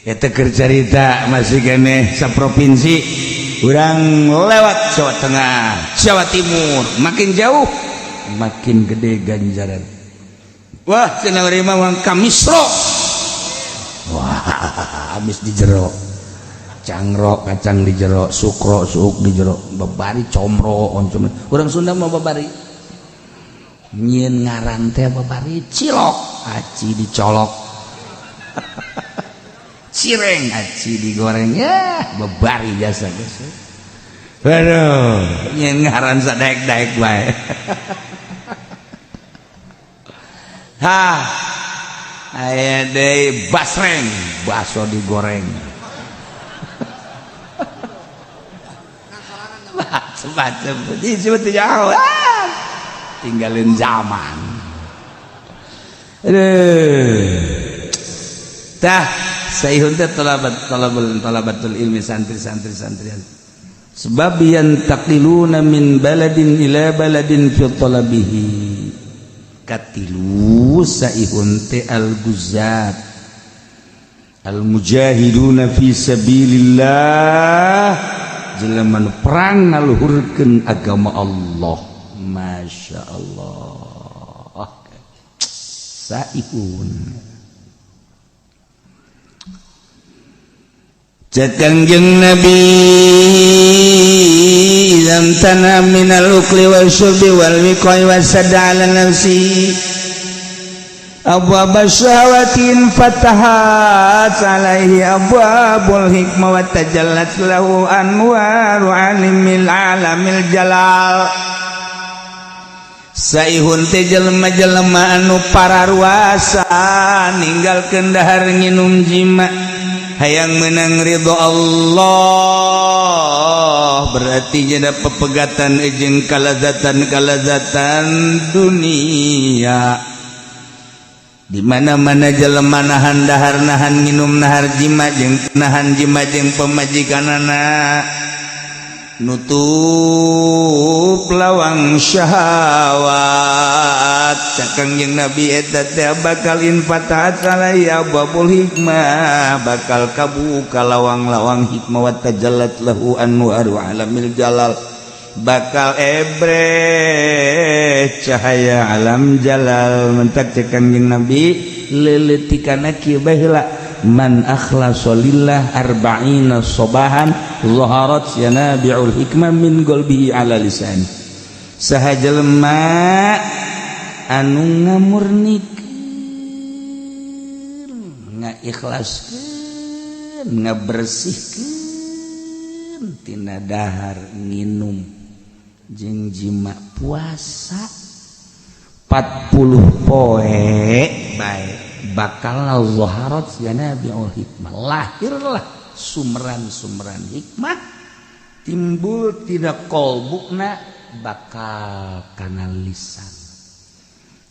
eta keur carita masih keneh saprovinsi urang lewat Jawa Tengah, Jawa Timur, makin jauh makin gede ganjaran. Wah, cenah urang mah ka Misro. Wah, habis di jero. Cangrok kacang di jero, sukro suuk di jero, babari comro oncom. Urang Sunda mah babari. Nyieun ngaran teh babari cilok, aci dicolok. Cireng aci digoreng ya, babari jasa geus. Aduh, nyeun ngaran sadaek-daek bae. Hah. Aya deui basreng, baso digoreng. Macem-macem. Disebut jauh. Tinggalin zaman. Aduh. Tah, saihun teh talabatul ilmi santri-santri santrian. Sebab yantaqiluna min baladin ila baladin fi talabihi. Katilu saihun teh al-guzat al-mujahiduna fi sabilillah jelema nu perang ngaluhurkeun agama Allah. Masya Allah saihun. Cek Kangjeng Nabi lam tana minal ukli wal syurbi wal wiqai wasadda ala nafsi abwab syahawatin fatahat alaihi abwabul hikmah wa tajallat lahu anwaru alimil alamil jalal. Saihun teh jelema-jelema anu pararuasa ninggalkeun dahar nginum jima hayang menang ridho Allah, berarti jadi pepegatan jeung kalazatan-kalazatan dunia. Di mana-mana jelema nahan dahar nahan nginum nahar jima jeung nahan jima jeung pemajikanana nutup lawang syahwat. Cek Kangjeng Nabi eta teh bakal infatahat alaihi abwabul hikmah, bakal kabuka lawang-lawang hikmah wa tajallat lahu anwaru alamil jalal, bakal ebreh cahaya alam jalal. Mentak cek Kangjeng Nabi leuleutikanna kieu bae heula, man akhlasa lillah arba'ina sobahan zaharat yanabi'ul hikmah min qalbihi ala lisani. Saha jelema anu ngamurnikeun, ngaikhlaskeun, ngabersihkeun Bersihkeun tina dahar nginum jeung jima puasa 40 poe bae bakal zaharat yanabiul hikmah, lahirlah sumberan-sumberan hikmah timbul tina kolbuna bakal kana lisan.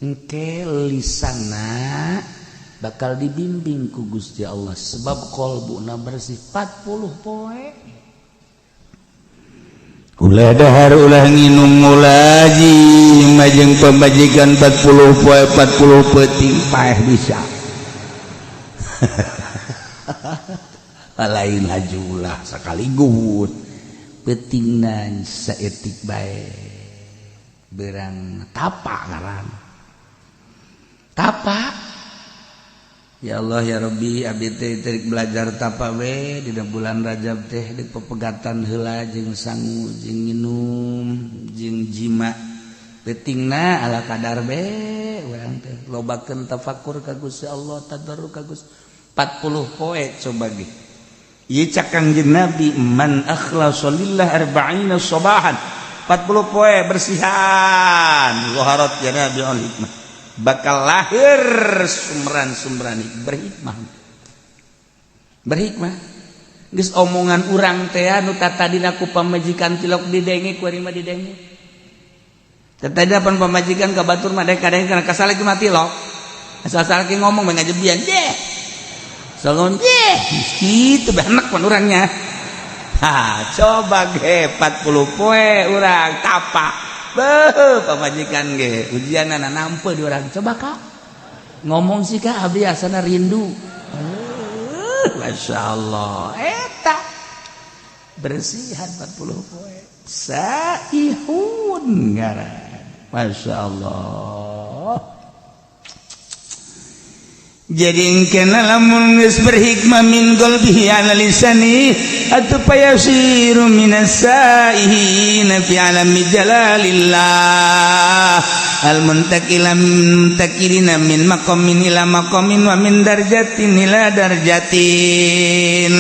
Engke lisanna bakal dibimbing ku Gusti Allah sebab kolbuna bersih 40 poe. Ulah dahar ulah nginum ulah jima jeung pamajikan 40 poe 40 peuting paeh bisa. Lain hajulah sekaligus peutingna saeutik bae berang tapa ngaran tapa. Ya Allah ya Rabbi, abdi teh teu belajar tapa we dina bulan Rajab teh di pepegatan heula jeung sangu jeung nginum jeung jima peutingna ala kadar be urang teh lobakeun tafakur ka Gusti Allah, tadarru ka Gusti 40 poe coba ge. Ieu cak Kangjeng Nabi man akhlasa lillah arba'ina sabahan 40 poe bersihan zaharat ya Nabi al hikmah bakal lahir sumberan-sumberan berhikmah. Berhikmah geus omongan urang teh anu tatadina ku pamajikan tilok didenge ku ari mah didenge. Tatadina pan pamajikan ka batur mah kadang kana kasal mah tilok. Asal-asal ki ngomong mah ngajebian deh. Salon deh kitu behenek pan urangnya. Ha, coba ge 40 poe urang tapa. Beuh pamajikan ge ujianana nampe di urang. Coba kak ngomong sih kak abdi asana rindu. Masya Allah eta bersihan 40 poe saihun ngaran. Masya Allah. Jadi kena lamun geus berhikmah min qalbihi ala lisani atuh payasiru minas saihin fi alami jalalillah al muntakila muntakirina min maqamin ila maqamin wa min darjatin ila darjatin.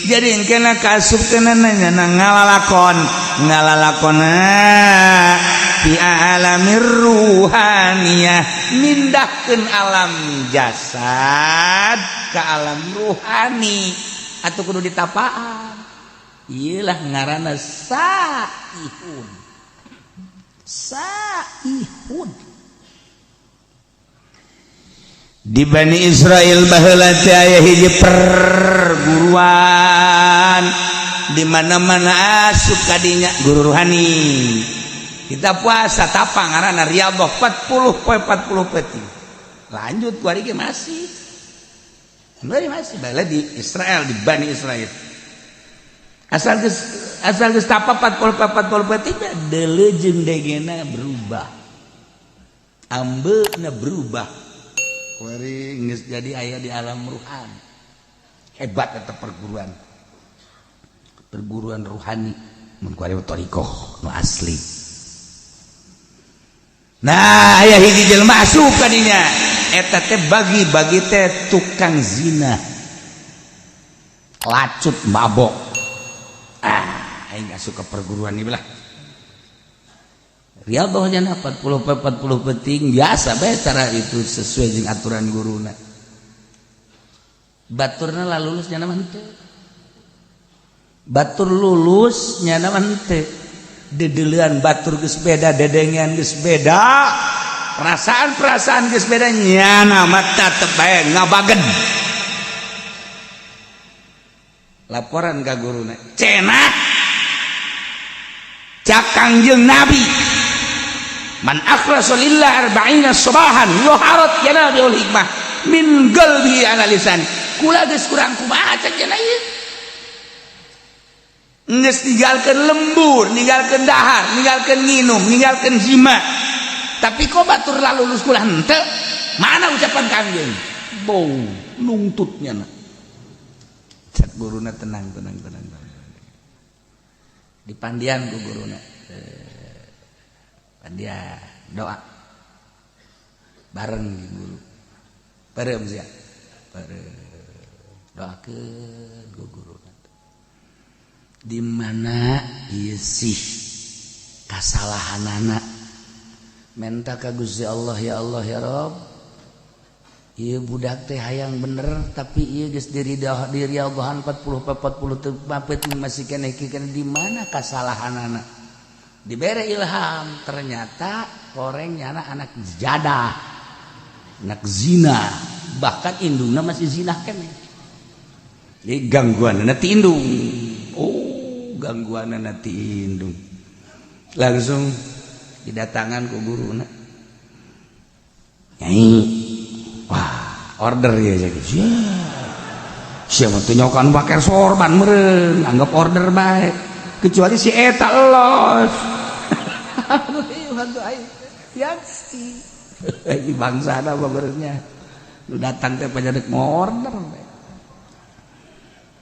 Jadi kena kasup kena nanya ngalalakon ngalalakona fi alamir ruhaniyah mindahkeun alam jasad ke alam ruhani atau kudu ditapaan. Iyalah ngaranna saihun. Saihun di Bani Israel baheula teh aya hiji perguruan di mana-mana asup kadinya guru ruhani. Kita puasa tapa ngaranna riyadhah 40 poe 40 peuting. Lanjut ku ari ge masih. Masih baheula di Israel di Bani Israel. Asal geus tapa 40 poe 40 peuting deuleu jeung degena berubah. Ambeuna berubah. Kuari geus jadi aya di alam ruhani. Hebat eta perguruan. Perguruan ruhani mun kuari thariqah nu asli. Nah, aya hiji jelema asup ka dinya. Eta teh bagi-bagi teh tukang zina. Lacut mabok. Ah, aing asup ka perguruan ieu lah. Riyadhah nya 40 40 penting biasa bae cara itu sesuai jeung aturan guruna. Baturna lah lulus nya mah henteu. Batur lulus nya mah henteu. Dedeulean batur geus beda, dedengean geus beda. Perasaan-perasaan geus beda nyana mah tetep bae ngabagen. Laporan ka guruna. Cenah cak Kangjeng Nabi man akhlasa lillah arba'ina sabahan yuharat yanabiul hikmah min qalbi ala lisan. Kula geus kurang kumaha cek cenah ieu. Geus ninggalkeun lembur, ninggalkeun dahar, ninggalkeun nginum, ninggalkeun jima. Tapi kok batur lalulus kula henteu? Mana ucapan Kangjeng? Bau nungtutnya na. Cek guruna tenang tenang tenang. Dipandian ku guruna. Pandian doa bareng guru. Bareng sia. Bareng doakeun ku guruna. Di mana ieu sih kasalahanana? Menta ka Gusti Allah, ya Allah, ya Rob, ieu budak teh hayang bener, tapi ieu geus diriadhahan 40 40 penting masih keneh keneh. Di mana kasalahanana? Dibere ilham, ternyata koreng nyana anak jadah, anak zina, bahkan indungna masih zina keneh. Jadi gangguan nanti indung, oh, gangguan nanti indung. Langsung didatangan ku guru. Nyai, wah, order ya. Jadi siapa tuh nyokan pakai sorban meren, anggap order baik, kecuali si eta los yaksi bangsa apa berenya lu datang teh pajadak mau order.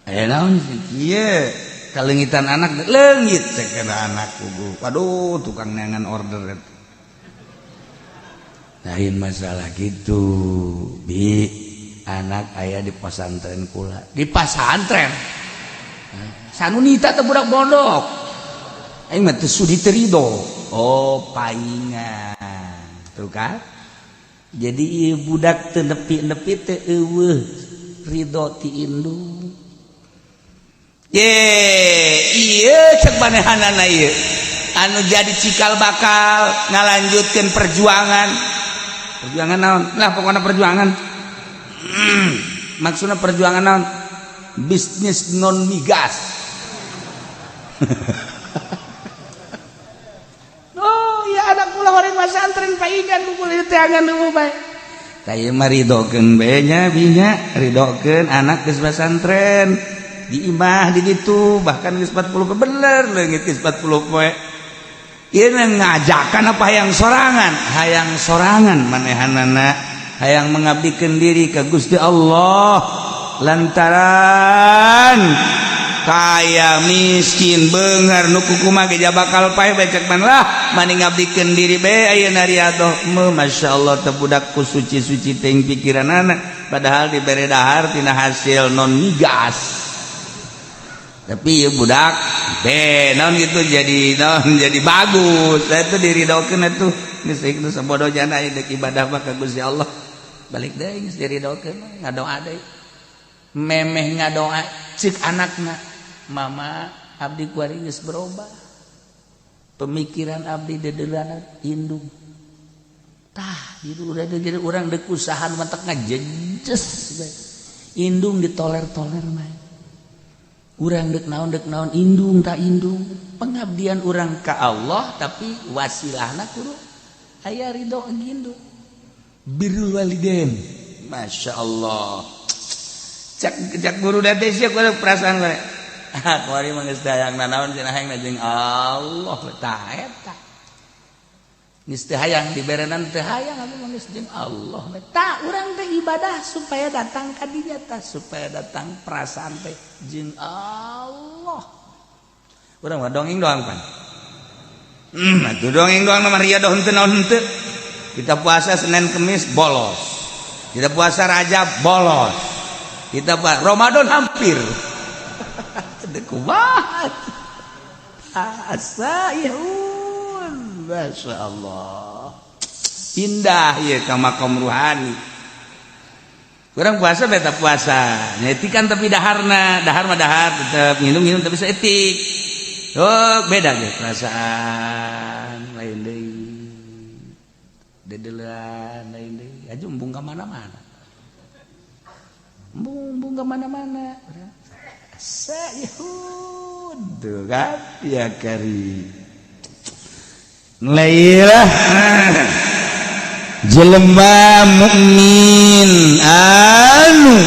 Eh, naon sih kieu kalengitan anak leungit cek anak kugu. Waduh, tukang neangan order eta. Lain masalah gitu bi, anak ayah di pesantren, kula di pesantren sanunita teh budak pondok, aing mah teu sudi teu ridho. Oh, paingan tuh kan. Jadi ieu budak teu nepi-nepi teu eueuh ridho ti indung. Ye, iya, cek manehanana ieu anu jadi cikal bakal ngalanjutkeun perjuangan. Perjuangan naon lah, pokoknya perjuangan. Maksudnya perjuangan naon? Bisnis non migas. Oh ya, anak kula orang pesantren paingan kumpul teangan nu bae. Tah, ieu mah ridokeun bae nya, binya ridokeun anak geus pesantren di imah di ditu, bahkan geus 40 bener leungit geus 40 poe. Ieu ngajakan apa hayang sorangan? Hayang sorangan manehanana, hayang mengabdikeun diri ka Gusti Allah, lantaran kaya miskin beunghar nu kukumaha ge bakal paeh becek man lah, mani ngabdikeun diri bae ayeuna riadoh. Masya Allah, teu budak ku suci-suci teuing pikiranana, padahal dibere dahar tina hasil non migas. Tapi ya budak be naon gitu, jadi naon, jadi bagus itu diridokeun atuh. Geus itu sabodo jana dek ibadah mah ka Gusti Allah, balik deui geus diridokeun, ngadoa deui. Memeh ngadoa, cek anakna, "Mama, abdi kuari geus berubah pemikiran abdi, dedelana indung." Tah, jadi udah jadi urang dek usahaan matak ngajejes bae. Indung ditoler-toler mah. Urang dek naon, dek naon, indung tak indung pengabdian urang ka Allah, tapi wasilahna kudu aya ridho indung. Birrul walidain, Masya Allah. Cek cek guru date sia kudu perasaan gue. Ah, kuari mah geus dayang nanaon cenah, hayang jeung Allah. Tah, eta geus teu hayang diberenan, teu hayang abdi mah geus jeung Allah. Tah, urang teh ibadah supaya datang ka dinya tah, supaya datang perasaan teh jeung Allah. Urang mah dongeng doang pan. Atuh dongeng doang mah riadoh henteu naon henteu. Kita puasa Senin Kemis bolos, kita puasa Rajab bolos, kita puasa Ramadan hampir. Kumaha asa ihun. Masya Allah, indah ya ka makom ruhani. Kurang puasa beta puasa nyetikan, tapi daharna dahar mah dahar tetep, minum minum tapi seetik. Oh, beda gitu perasaan, lain deui, dedelan lain deui. Aja embung ka mana-mana, embung embung ka mana-mana. Saihun tuh kan ya kari. Lailah jelema mukmin anu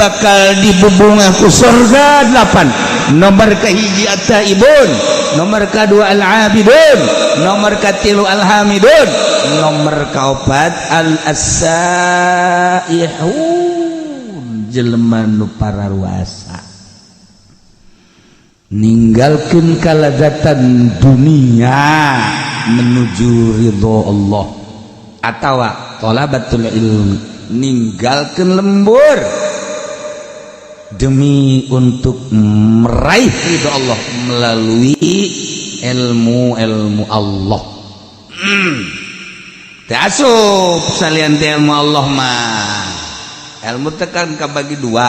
bakal dibubungah ku surga delapan. Nomor kahiji at-taibun, nomor kedua al-abidun, nomor katilu al-hamidun, nomor kaopat al-asaihun, jelema nu pararuasa ninggalkeun kalazatan dunia menuju ridho Allah, atawa thalabatul ilmi, ninggalkeun lembur. Demi untuk meraih ridho Allah melalui ilmu-ilmu Allah. Teu asup salian ti ilmu Allah mah. Ilmu tekan kabagi dua,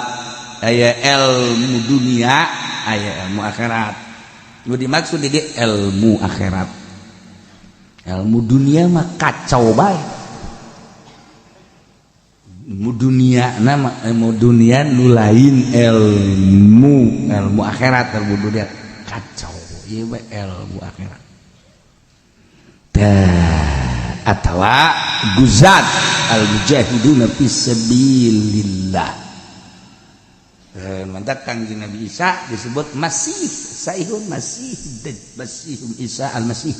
aya ilmu dunia, aya ilmu akhirat. Nu dimaksud di ilmu akhirat. Ilmu dunia mah kacau bae. Ilmu dunia nama ilmu dunia nu lain ilmu ilmu akhirat, ilmu dunia kacau, ieu mah ilmu akhirat. Tah, atawa guzat al mujahiduna fisabilillah. Mantap Kangjeng Nabi Isa disebut Masih, Saihun Masih, Masih Isa Al-Masih.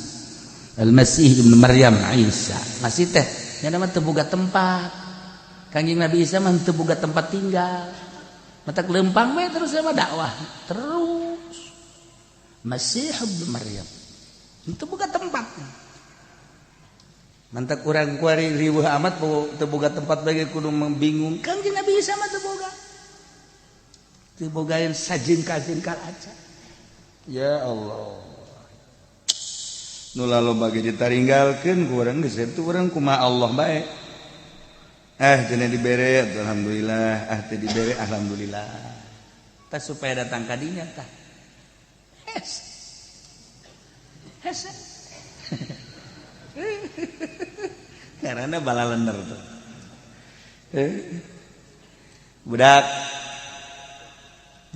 Al-Masih Ibnu Maryam Isa. Masih teh nya mah teu boga tempat. Kangjeng Nabi Isa mah teu boga tempat tinggal. Matak lempang we terus sama dakwah terus. Masih Ibnu Maryam. Teu boga tempat. Mantak urang kuari riweuh amat teu boga tempat bagi kudu membingung. Kangjeng Nabi Isa mah teu boga. Teu bogaeun sajengkal-jengkal aja. Ya Allah. Nu loba ge ditaringgalkeun ku urang geus eta urang kumaha Allah bae. Ah cenah dibere alhamdulillah, ah teu dibere alhamdulillah. Tah supaya datang ka dinya tah. Hes. Hes. Karena balalender tuh. Budak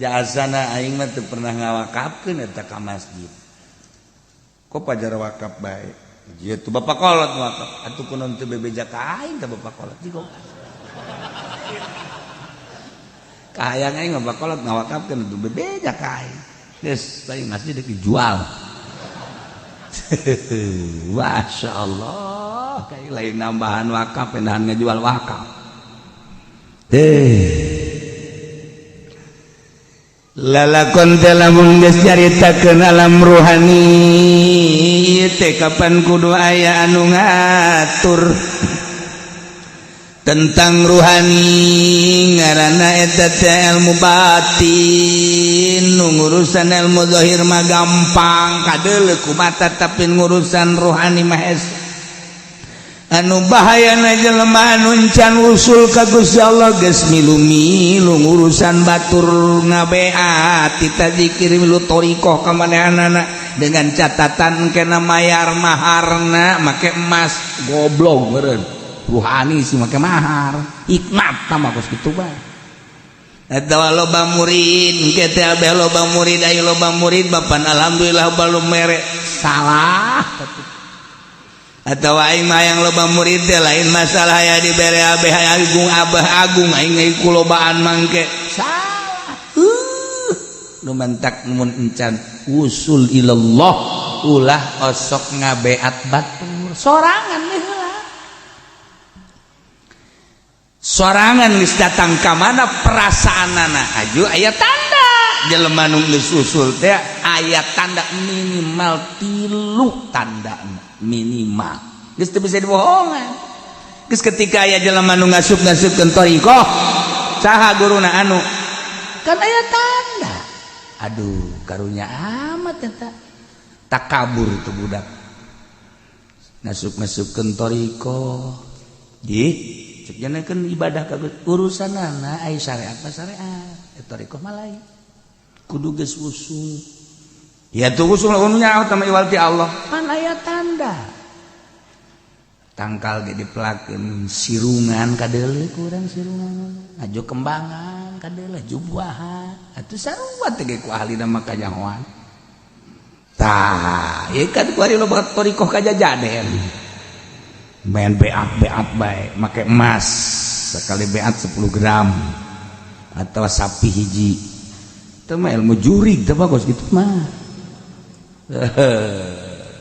jasana aing mah teu pernah ngawakafkeun eta ka masjid. Kok pajar wakaf bae? Ieu tuh bapak kolot wakaf. Atuh kunaon teu bebeja ka aing teh bapak kolot jigo. Kahayang aing mah bapak kolot ngawakafkeun atuh bebeja ka aing. Geus lain masjid dijual. Masya Allah, kayak lain nambahan wakaf, pindahan ngejual wakaf. Lalakon teh lamun geus caritakeun alam ruhani ieu teh kapan kudu aya anu ngatur tentang ruhani, ngaranna eta teh ilmu batin. Nu ngurusan ilmu zahir mah gampang kadeuleu ku mata, tapi ngurusan ruhani mah hese. Anu bahayana jelema anu can usul ka Gusti Allah geus milu-milu ngurusan batur, ngabeat tita zikir, milu thoriqoh ka manehanana dengan catatan kena mayar maharna make emas. Goblok meureun ruhani sih make mahar hikmat tah mah kos kitu bae. Eta loba murid kitu abeh, loba murid, ayo loba murid bapan alhamdulillah balum mere salah. Atau aing mah yang loba murid teh lain masalah ya dibere abeh agung, abah agung aing ku lobaan mangke salah. Nu mantak mun encan usul ilallah ulah osok ngabeat batur sorangan nih heula. Sorangan geus datang ka mana perasaanana aju aya tanda jelema nu geus usul teh aya tanda minimal 3 tanda minimal geus teu bisa dibohongan. Geus ketika aya jelema nu ngasup-ngasupkeun thoriqoh saha guruna anu kan aya tanda, aduh karunya amat eta takabur tuh budak ngasup-ngasupkeun thoriqoh di cek kan ibadah ka urusanana aya syariat mah syariat, thoriqoh mah lain kudu geus usul. Ya tuh usul nya sama iwal ti Allah pan aya tanda tangkal ge dipelakeun sirungan kadeuleu kurang sirungan aju kembangan kadeuleu jubuahan atuh sarua teh ge ku ahlina mah kanyahoan. Tah ieu kan ku ari loba thoriqoh kajajaden main beat-beat bae make emas sekali beat 10 gram atau sapi hiji. Itu mah ilmu jurig teh bagus gitu mah.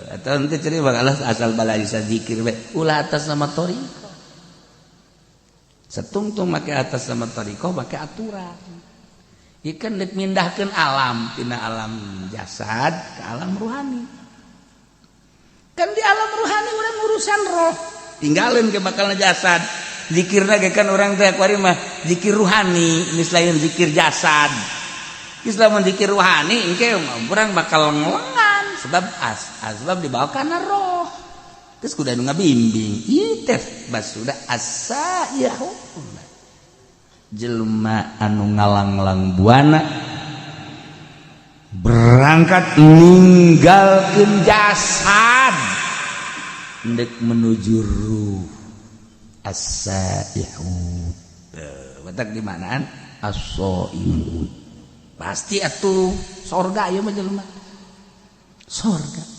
Atau nanti cerita bakal asal balai zikir bae ulah atas nama thoriqoh. Setungtung make atas nama thoriqoh make aturan. Ieu kan deuk mindahkeun alam tina alam jasad ke alam ruhani. Kan di alam ruhani urang urusan roh, tinggalin ke bakal jasad. Zikirna ge kan urang teh kuari mah zikir ruhani, geus lain zikir jasad. Geus lamun zikir ruhani engke urang bakal ngelengan sebab asbab dibawa kana roh. Geus kudu anu ngabimbing. Ieu teh basuda as-saihun. Jelema anu ngalanglang buana berangkat ninggalkeun jasad ndek menuju ruh as-saihun. Batak di manaan as-saimun pasti atuh sorga ieu mah jelema sorga.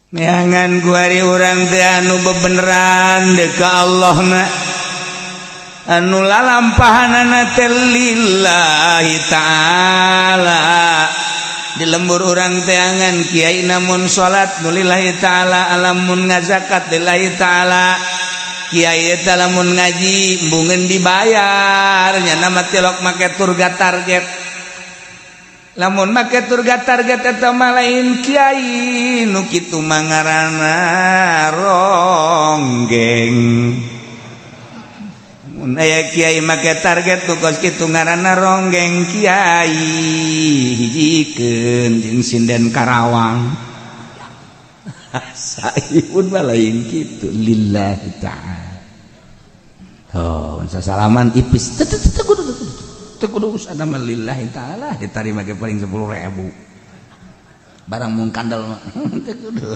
Neangan kuari urang teh anu bebeneran deuk ka Allahna, anu lalampahanana teh lillahi ta'ala. Di lembur urang teangan kiai namun salat nu lillahi ta'ala, alamun ngazakat lillahi ta'ala. Kiai eta lamun ngaji embungeun dibayar nya nama tilok make turga target. Lamun make turga target eta mah lain kiai nu kitu mah ngaranna ronggeng. Mun aya kiai make target nu kos kitu ngaranna ronggeng kiai, hijikeun jeung sinden Karawang. Saipun mah lain kitu lillahi ta'ala. Oh, sasalaman ipis teu teu teu kudu teu kudu usahana mah lillahi ta'ala ditarima ge paling 10.000. Barang mung kandel mah teu kudu.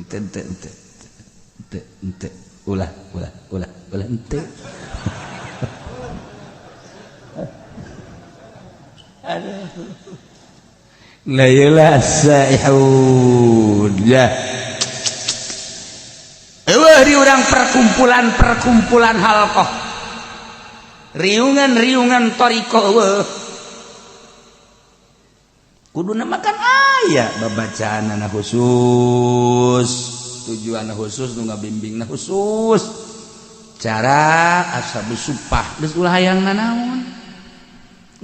Teu teu teu teu teu ulah ulah ulah ulah henteu. Aduh. La ilaha saihun. Ya. Eueuh di urang perkumpulan-perkumpulan halqah. Riungan-riungan thariqah eueuh. Kuduna makan aya babacaanana khusus, tujuan khusus nu ngabimbingna khusus. Cara ashabus supah geus ulah hayang nanaon.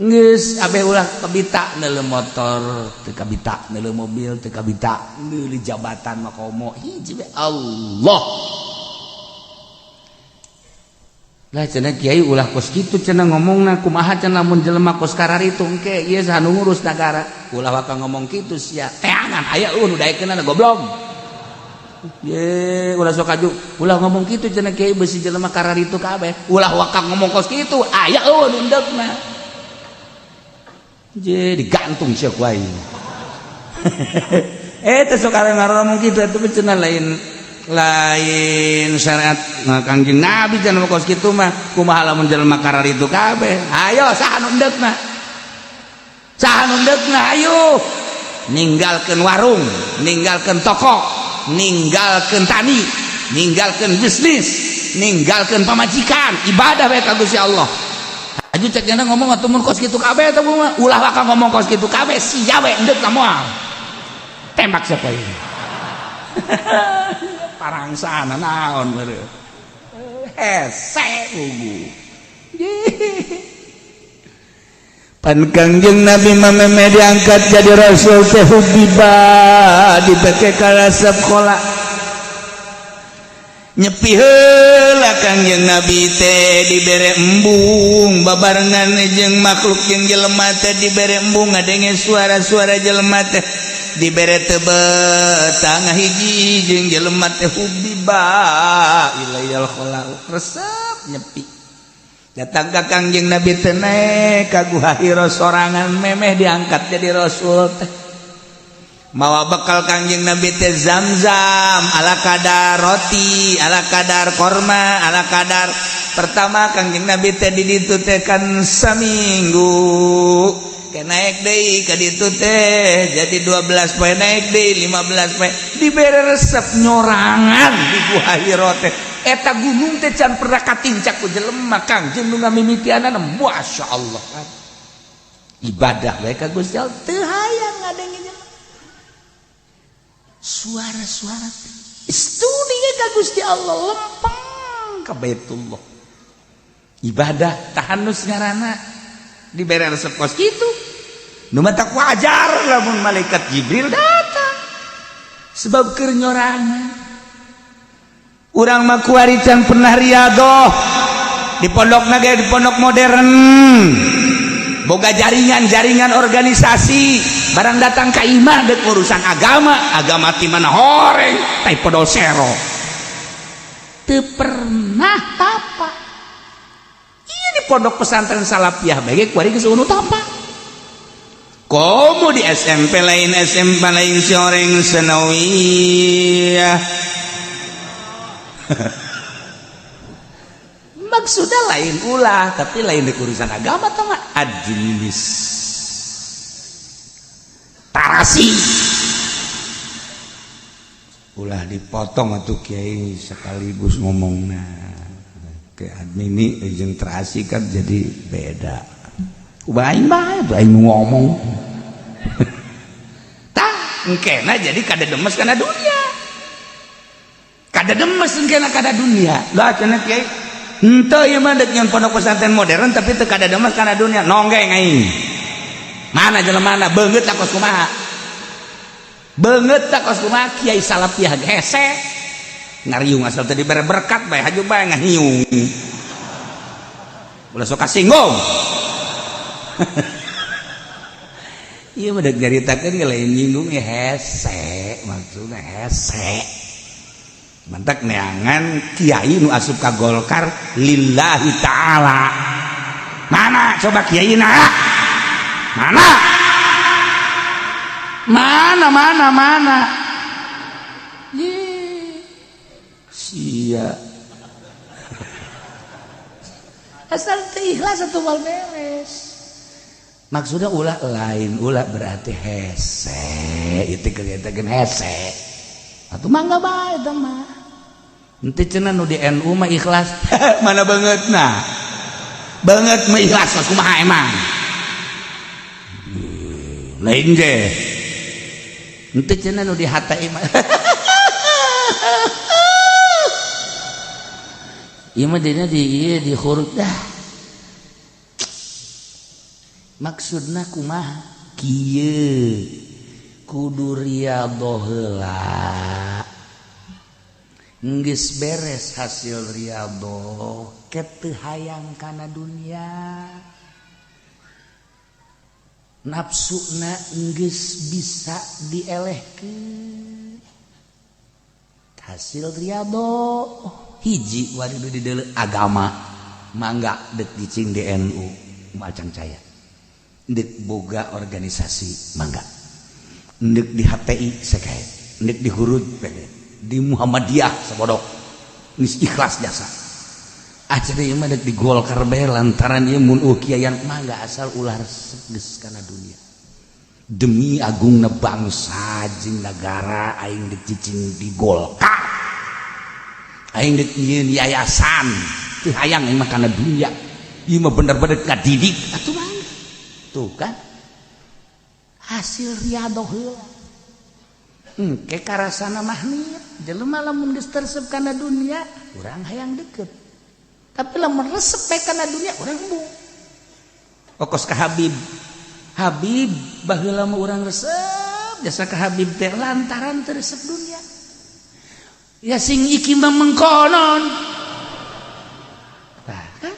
Geus abeh ulah kabita neuleuh motor, teu kabita neuleuh mobil, teu kabita neuleuh jabatan mah komo hiji we Allah. Lah cenah kiai ulah kos kitu cenah ngomongna kumaha cenah lamun jelema kos kararitu engke ieu saha nu ngurus nagara. Ulah waka ngomong kitu sia teangan aya eueuh nu daekeunana goblok. Ye ulah sok aju ulah ngomong kitu cenah kiai beusi jelema kararitu kabeh. Ulah waka ngomong kos kitu aya eueuh nu endegna. Je digantung sia ku aing. Teh sok ngomong kitu atuh cenah lain lain syariat Kangjeng Nabi cenah kos kitu mah kumaha lamun jelema kararitu kabeh. Ayo saha nu endegna? Saha nu endegna ayo. Ninggalkeun warung, ninggalkeun toko, ninggalkeun tani, ninggalkeun bisnis, ninggalkeun pamajikan, ibadah bae ka Gusti Allah. Aju cek nya ngomong atuh mun kos kitu kabeh teh mah ulah waka ngomong kos kitu kabeh sia we endegna moal. Tembak siapa ini? Parangsana naon meureun. Hese bubu. Pan Kangjeng Nabi mah memeh diangkat jadi rasul teh hubiba dipake ka sekolah. Nyepi heula Kangjeng Nabi teh dibere embung babarengan jeung makhluk jeung jelema teh dibere embung ngadenge suara-suara jelema teh dibere tebet tangah hiji jeung jelema teh hubiba ilayal khala resep nyepi. Datang ka Kangjeng Nabi teh naek ka Guha Hira sorangan memeh diangkat jadi rasul teh. Mawa bekal Kangjeng Nabi teh zam-zam ala kadar roti, ala kadar korma, ala kadar. Pertama Kangjeng Nabi teh di ditu teh kan saminggu. Ke naik deui ka ditu teh jadi 12 poe naik deui 15 poe dibere resep nyorangan di Guha Hira teh. Eta gunung teh can pernah katincak ku jelema Kangjeng nu ngamimitianana masyaallah. Ibadah we ka Gusti Allah teu hayang ngadenge jelema. Suara-suara studi ka Gusti Allah lempeng ka Baitullah. Ibadah tahanus ngaranna dibere resep kos kitu. Nu matak wajar lamun malaikat Jibril datang. Sebab keur nyorangan. Urang mah kuari can pernah riadoh di pondok naga, di pondok modern boga jaringan-jaringan organisasi. Barang datang ka imah dek urusan agama, agama ti mana horeng tai podol sero teu pernah tapa. Iya, di pondok pesantren salafiyah bae kuari geus eueuh tapa. Komo di SMP lain, SMP lain, si orang senawiyah. Maksudnya lain ulah, tapi lain di urusan agama tau nggak, administrasi ulah dipotong atau kiai sekaligus ngomongna ke admini jeung terasi kan jadi beda. Aing bae tuh aing ngomong tah engkena jadi kada demes kana dunia, kada demes engkena kada dunia lah. Cenah kiai henteu, ieu mah dek nyeun pondok pesantren modern tapi teu kada demes kana dunia. Nonggeng aing, mana jelema beungeut tak kos kumaha, beungeut tak kos kumaha. Kiai salafiyah hese ngariung asal teu dibere berkat bae, haju bae ngahiung, ulah sok kasinggung. Ieu mah dek nyaritakeun ge lain nyinggung ya, hese maksudna, hese mantak neangan kiai nu asup ka Golkar lillahi ta'ala. Mana coba kiai na? Mana, mana, mana, mana? Ye sia, asal teu ikhlas atuh moal beres. Maksudnya ulah lain ulah berarti hese itu kelihatan hese atuh mangga bae eta mah. Henteu cenah nu di NU mah ikhlas. Mana banget? Nah, banget mah ikhlas mah kumaha emang? Lain je henteu cenah nu di HTI mah. Ieu mah dina di ieu di huruf dah. Maksudna kumaha? Kieu kudu riyadhoh heula. Geus beres hasil riyadhoh ke teu hayang kana dunia, nafsuna geus bisa dielehkeun hasil riyadhoh. Hiji wari di deuleu agama mangga dek cicing di NU macan caya, ndek boga organisasi mangga, ndek di HTI sekae, ndek di Hurud pede, di Muhammadiyah sabodok geus ikhlas jasa. Ah cenah ieu mah dek di Golkar bae lantaran ieu mun kiaian mangga, asal ulah resep geus kana dunia. Demi agungna bangsa jeung nagara aing dek cicing di Golkar, aing dek nyieun yayasan, teu hayang aing mah kana dunia, ieu mah bener-bener ngadidik atuh mangga. Tuh kan hasil riyadhoh heula engke karasana magnet jelema. Lamun geus teresep kana dunia urang hayang deket, tapi lamun resep bae kana dunia urang embung. Okos ka Habib, Habib baheula mah urang resep jasa ka Habib teh lantaran teu resep dunia ya, sing iki mah mengkonon. Tah kan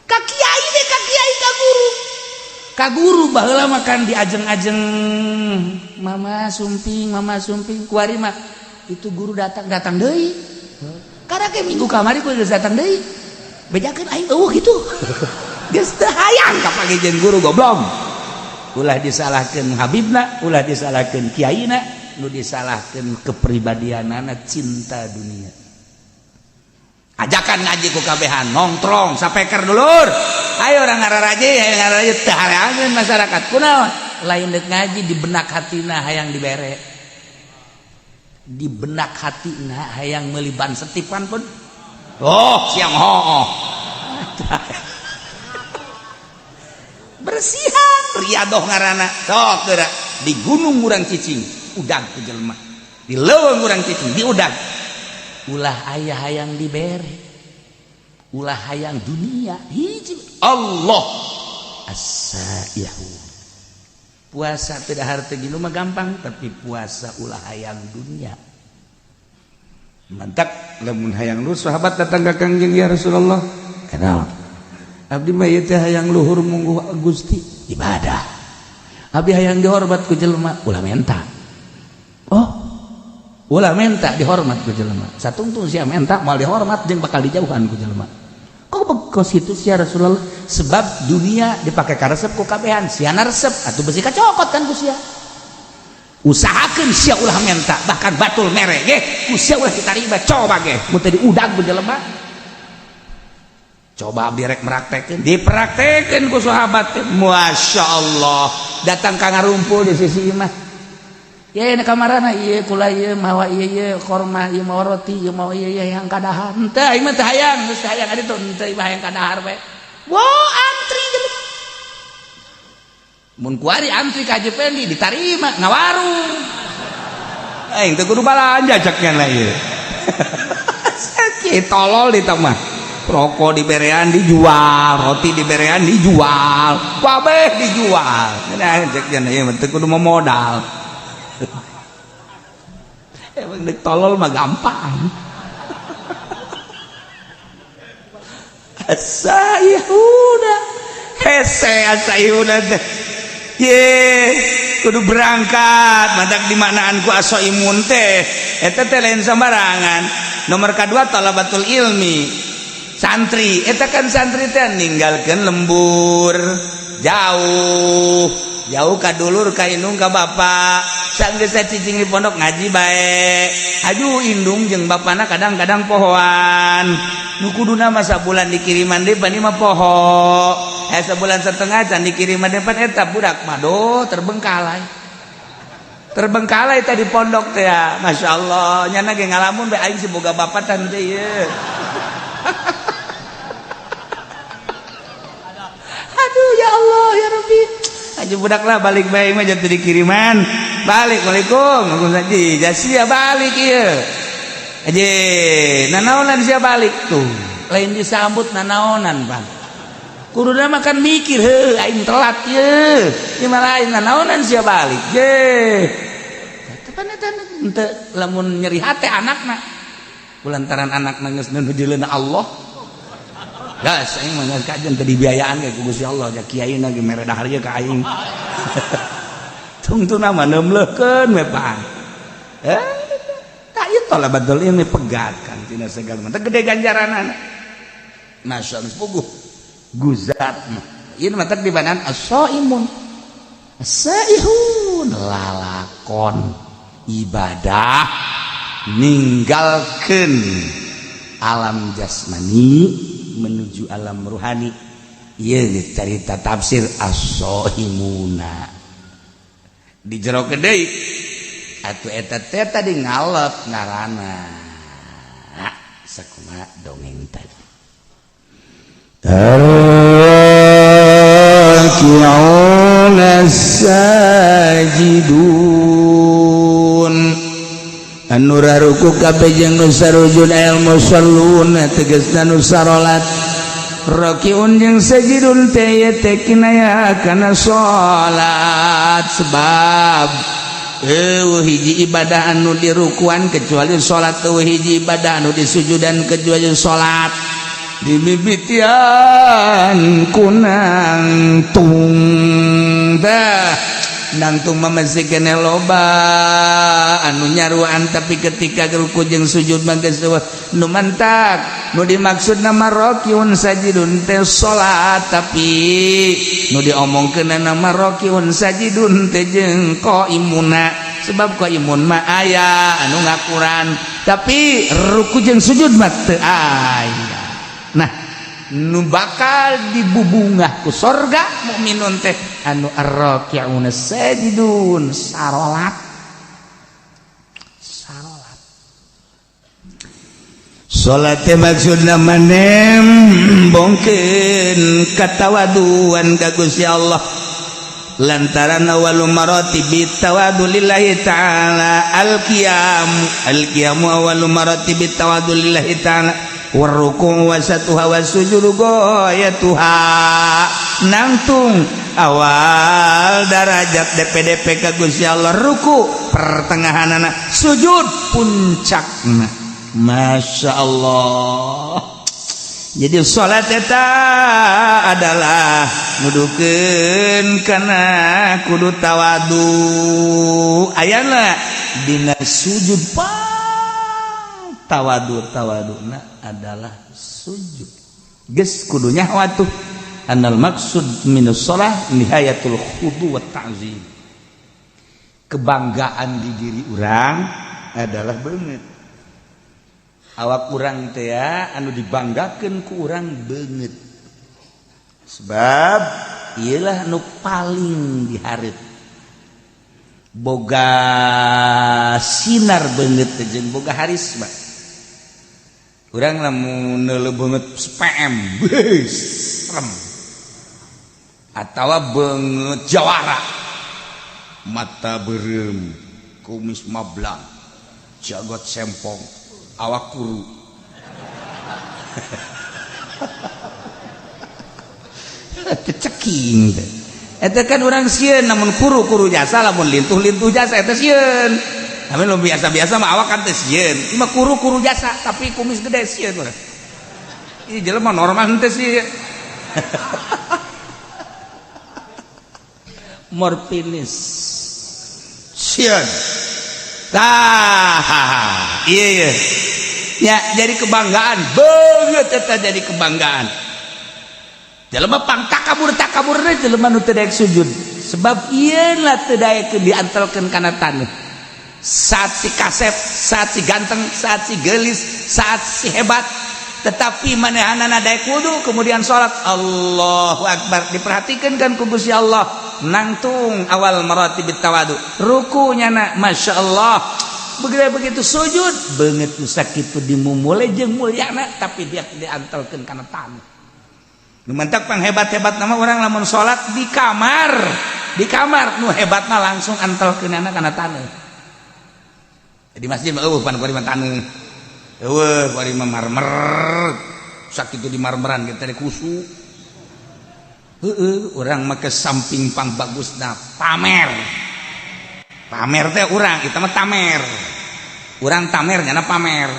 ka kiai deh, ka kiai, ka guru, ka guru baheula mah kan diajeng-ajeng, mama sumping, mama sumping. Kuari mah itu guru datang, datang deui karena ke minggu kamari ku geus datang deui, bejakeun aing eueuh kitu, geus teu hayang kapanggih jeung guru goblok. Ulah disalahkeun habibna, ulah disalahkeun kiaina, nu disalahkeun kepribadianana cinta dunia. Ajakan ngaji ku kabehan nongtrong sapeker dulur, ayo orang ngararaji, ayo ngararaji, teu hareangeun masyarakat. Kunaon? Lain dek ngaji, di benak hatina hayang dibere, di benak hatina hayang meuli ban setipan pun. Oh siang ho bersihan riadoh ngaranna. Sok geura di gunung urang cicing udag ku jelema, di leuweung urang cicing di udag. Ulah aya hayang dibere, ulah hayang dunia. Hiji Allah as-saihu. Puasa tidak harta gini mah gampang, tapi puasa ulah hayang dunia. Mantap lamun hayang luhur sahabat datang ka Kangjeng ya Rasulullah. Kenal. Abdi mah ieu teh hayang luhur mungguh Gusti ibadah. Abdi hayang dihormat ku jelema ulah menta. Oh. Ulah menta dihormat ku jelema. Satungtung sia menta moal dihormat jeung bakal dijauhan ku jelema. Kok bekos itu sia Rasulullah? Sebab dunia dipake karesep ku kabehan, siana resep atuh besi kacokot kan ku sia. Usahakeun sia ulah menta, bahkan batul mere ge ku sia ulah ditarima, coba ge mun teu diudag ku jelema. Coba abdi rek meraktekeun, dipraktekeun ku sahabat teh. Masya Allah, datang ka ngarumpul di sisi imah. Ye na kamarana ieu kula ieu mawa ieu ieu korma ieu mawa roti ieu mawa ieu ieu yang kadahar. Henteu aing mah teu hayang, geus teu hayang adi tuh henteu imah hayang kadahar we. Wah, antri jelema. Mun kuari antri ka Haji Pendi ditarima ngawarung. Aing teu kudu balanja cek nya ieu. Sakit tolol di mah. Rokok diberean dijual, roti diberean dijual, kabeh dijual. Nah, cek nya ieu mah teu kudu modal. Emang dek tolol mah gampang. Asa Yehuda. Hese asa Yehuda teh. Ye, kudu berangkat matak dimaknaan ku aso imun teh. Eta teh lain sembarangan. Nomor kadua talabatul ilmi. Santri, eta kan santri teh ninggalkeun lembur jauh. Jauh ka dulur ka indung ka bapak. Sanggeus cicing di pondok ngaji bae. Aduh indung jeung bapana kadang-kadang pohoan. Nu kuduna mah sabulan dikiriman deui pan mah poho. Sabulan setengah can dikiriman deui pan eta budak mah do terbengkalai. Terbengkalai tadi pondok teh ya. Masya Allah, nyana ge ngalamun bae aing si boga bapak tan teh ieu. Aduh ya Allah ya Rabbi. Aja budak lah balik bae mah jatuh dikiriman. Balik waalaikum. Waalaikumsalam. Jasia balik ieu. Aje nanaonan sia balik tuh. Lain disambut nanaonan, Bang. Kuduna mah kan mikir heuh aing telat ieu. Ieu mah lain nanaonan sia balik. Je. Tepan eta henteu lamun nyeri hate anakna. Kulantaran anakna geus nuju Allah. Gas aing mah geus kajen teu dibiayaan ge ku Gusti Allah, ja kiai na ge mere dahar ka aing. Tungtuna mah neumleukeun we pan. Tak ieu talabatul ilmi pegat kan tina segala mah gede ganjaranana. Masya Allah puguh guzat mah. Ieu mah teh dibanan as-saimun. As-saihun lalakon ibadah ninggalkeun alam jasmani menuju alam ruhani. Ieu carita tafsir as-saimuna di jero deui atuh eta teh tadi ngalep ngaranna sakumaha dongeng tadi. Arraki'una sajidun anu raruku kabeh jeung nu sarujud al musalluna tegasna nu sarolat. Rakiun jeung sajidun teh teh kinaya kana salat sebab eueuh hiji ibadah anu dirukuan kecuali salat, eueuh hiji ibadah anu disujudan kecuali salat. Dimimitian kunangtung dah nangtung mah masih kene loba anu nyaruan, tapi ketika ruku jeung sujud mah geus eueuh nu mantak. Nu dimaksud nama rakiun sajidun teh salat, tapi nu diomongkeun nama rakiun sajidun teh jeung qaimuna, sebab qaimun mah aya anu ngakuran, tapi ruku jeung sujud mah teu aya. Nah, nu bakal dibubungah ku sorga mukminun teh anu arraki'una sajidun sarolat. Sarolat. Salat teh maksudna manembongkeun katawaduan ka Gusti Allah. Lantaran awwalu maratibi tawadu lillahi ta'ala al-qiyam, al-qiyamu awwalu maratibi tawadu lillahi ta'ala warruku wasatuha wasujudu goyatuha. Nangtung awal darajat DPDP ka Gusti Allah ruku pertengahanana, sujud puncakna. Masya Allah. Jadi salat eta adalah nudukeun kana kudu tawadu. Ayana dina sujud pang tawadu, tawaduna adalah sujud. Geus kudu nyaho atuh anal maksud minus shalah nihayatul khudu wa ta'zim. Kebanggaan di diri urang adalah beungeut. Awak urang teh anu dibanggakeun ku urang beungeut. Sebab ieulah nu paling dihareup. Boga sinar beungeut teh jeung boga harisma. Urang lamun neuleuh beungeut PM, beuh, serem. Atawa beungeut jawara. Mata beureum, kumis mablang, jagot sempong, awak kuru. Teceking teh. Eta kan urang sieun namun kuru-kuru jasa lamun lintuh-lintuh jasa eta sieun. Tapi lu biasa-biasa mah awak kan teh sieun. Ieu mah kuru-kuru jasa tapi kumis gede sieun urang. Ieu jelema normal henteu sih. Morfinis. Sieun. Tah, iya iya. Ya, jadi kebanggaan beungeut eta jadi kebanggaan. Jelema pang takabur-takaburna jelema nu teu daek sujud. Sebab ieu lah teu daek diantelkeun kana taneuh. Saat si kasep, saat si ganteng, saat si geulis, saat si hebat, tetapi manehanana daek wudu kemudian salat Allahu Akbar diperhatikeun kan ku Gusti Allah nangtung awal maratibit tawadu. Rukunya na Masya Allah. Begitu sujud beungeut nu sakitu dimumule jeung mulyana tapi dia diantelkeun kana taneuh. Nu mantak panghebat-hebat nama orang lamun salat di kamar nu hebatna langsung antelkeunana kana taneuh. Di masjid mah eueuh pan kuari mah taneuh. Eueuh kuari mah marmer. Sakitu di marmeran ge teh kusu. Heueuh urang mah ke samping pang bagusna pamer. Pamer teh urang, eta mah tamer. Urang tamer nyana pamer.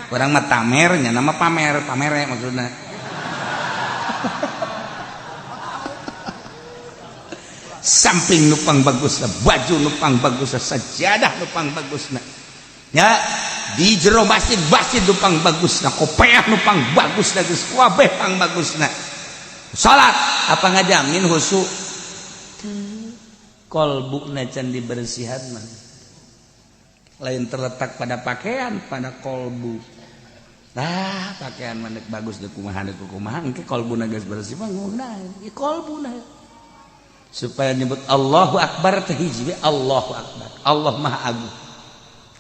Urang mah tamer nyana mah pamer, pamere maksudna. Samping nupang bagusna, baju nupang bagusna, sajadah nupang bagusna. Ya, di jero masjid masjid nupang bagusna, kopeah nupang bagusna, geus kabeh pang bagusna. Salat apa ngajamin khusyuk? Kolbuna can dibersihan mah. Lain terletak pada pakaian, pada kolbu. Nah, pakaian mah bagus deuk kumaha deuk kumaha engke kolbuna geus bersih mah ngeunah. Ieu kolbuna. Supaya nyebut Allahu Akbar teh hiji Allahu Akbar. Allah Maha Agung.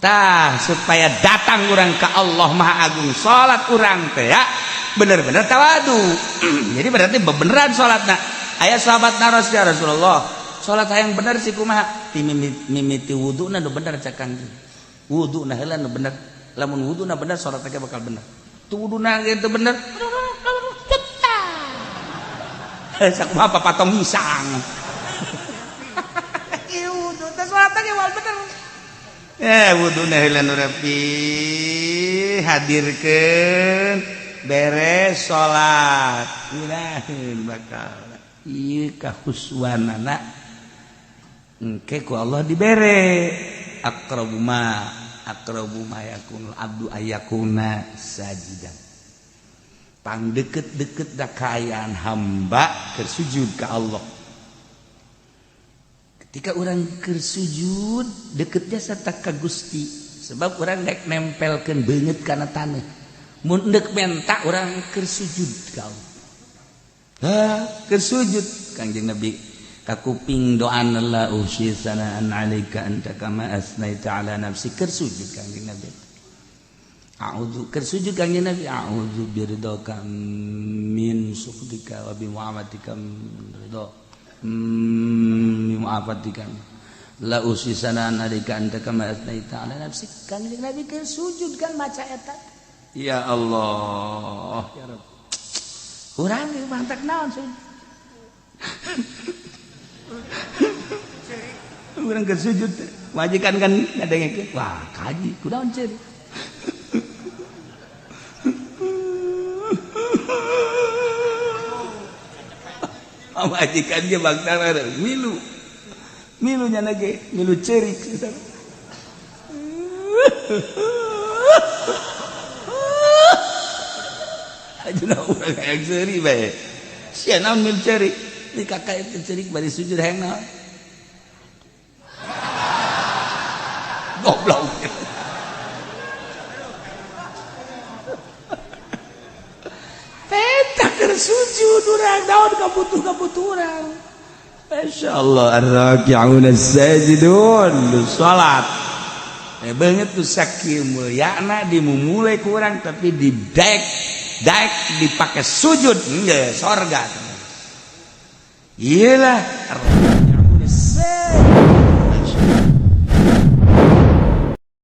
Tah supaya datang urang ka Allah Maha Agung, salat urang teh ya bener-bener tawadu. Jadi berarti bebeneran salatna. Aya sahabat naros ya Rasulullah, salat hayang bener sih kumaha? Ti mimiti wuduna nu bener cak Kangjeng. Wuduna heula nu bener. Lamun wuduna bener salat teh bakal bener. Tu wuduna ge teu bener. Sakumaha papatong hisang. Ieu wudu teh salat ge wal bener. Wuduna heula nu rapi hadirkeun beres salat. Ngeunaheun bakal. Ieu kahuswanana engke ku Allah dibere. Aqrabu ma yakunul abdu ayakuna sajidan. Pang deket-deket da kaayaan hamba keur sujud ka Allah. Ketika orang keur sujud deketnya serta ka Gusti, sebab orang dek nempelkeun beungeut kana taneuh. Mun deuk menta urang keur sujud ka Allah. Ha, keur sujud Kangjeng Nabi kakuping doana la usi sanaan alaika anta kama asnaita ala nafsi keur sujud Kangjeng Nabi. A'udzu keur sujud Kangjeng Nabi a'udzu biridhaka min sukhtika wa bi mu'amatika min ridha min mu'afatika la usi sanaan alaika anta kama asnaita ala nafsi. Kangjeng Nabi keur sujud kan maca eta. Ya Allah ya Rabb. Urang ge mantak naon sujud. Urang keur sujud majikan kan ngadengekeun wah kaji kunaon ceuri. Pamajikan ge bangsa milu. Milu nya ge, milu ceurik. Ajuna urang hayang seuri bae. Sia naon milu ceurik? Di kakak itu ceurik bari sujud hayang naon? Goblok. Peta keur sujud urang naon kabutuh-kabutuh urang. Masyaallah ar-raki'un as-sajidun salat. Banget tuh sakieu mulyana dimumule kurang tapi didek daek dipakai sujud nggak sorga. Iyalah.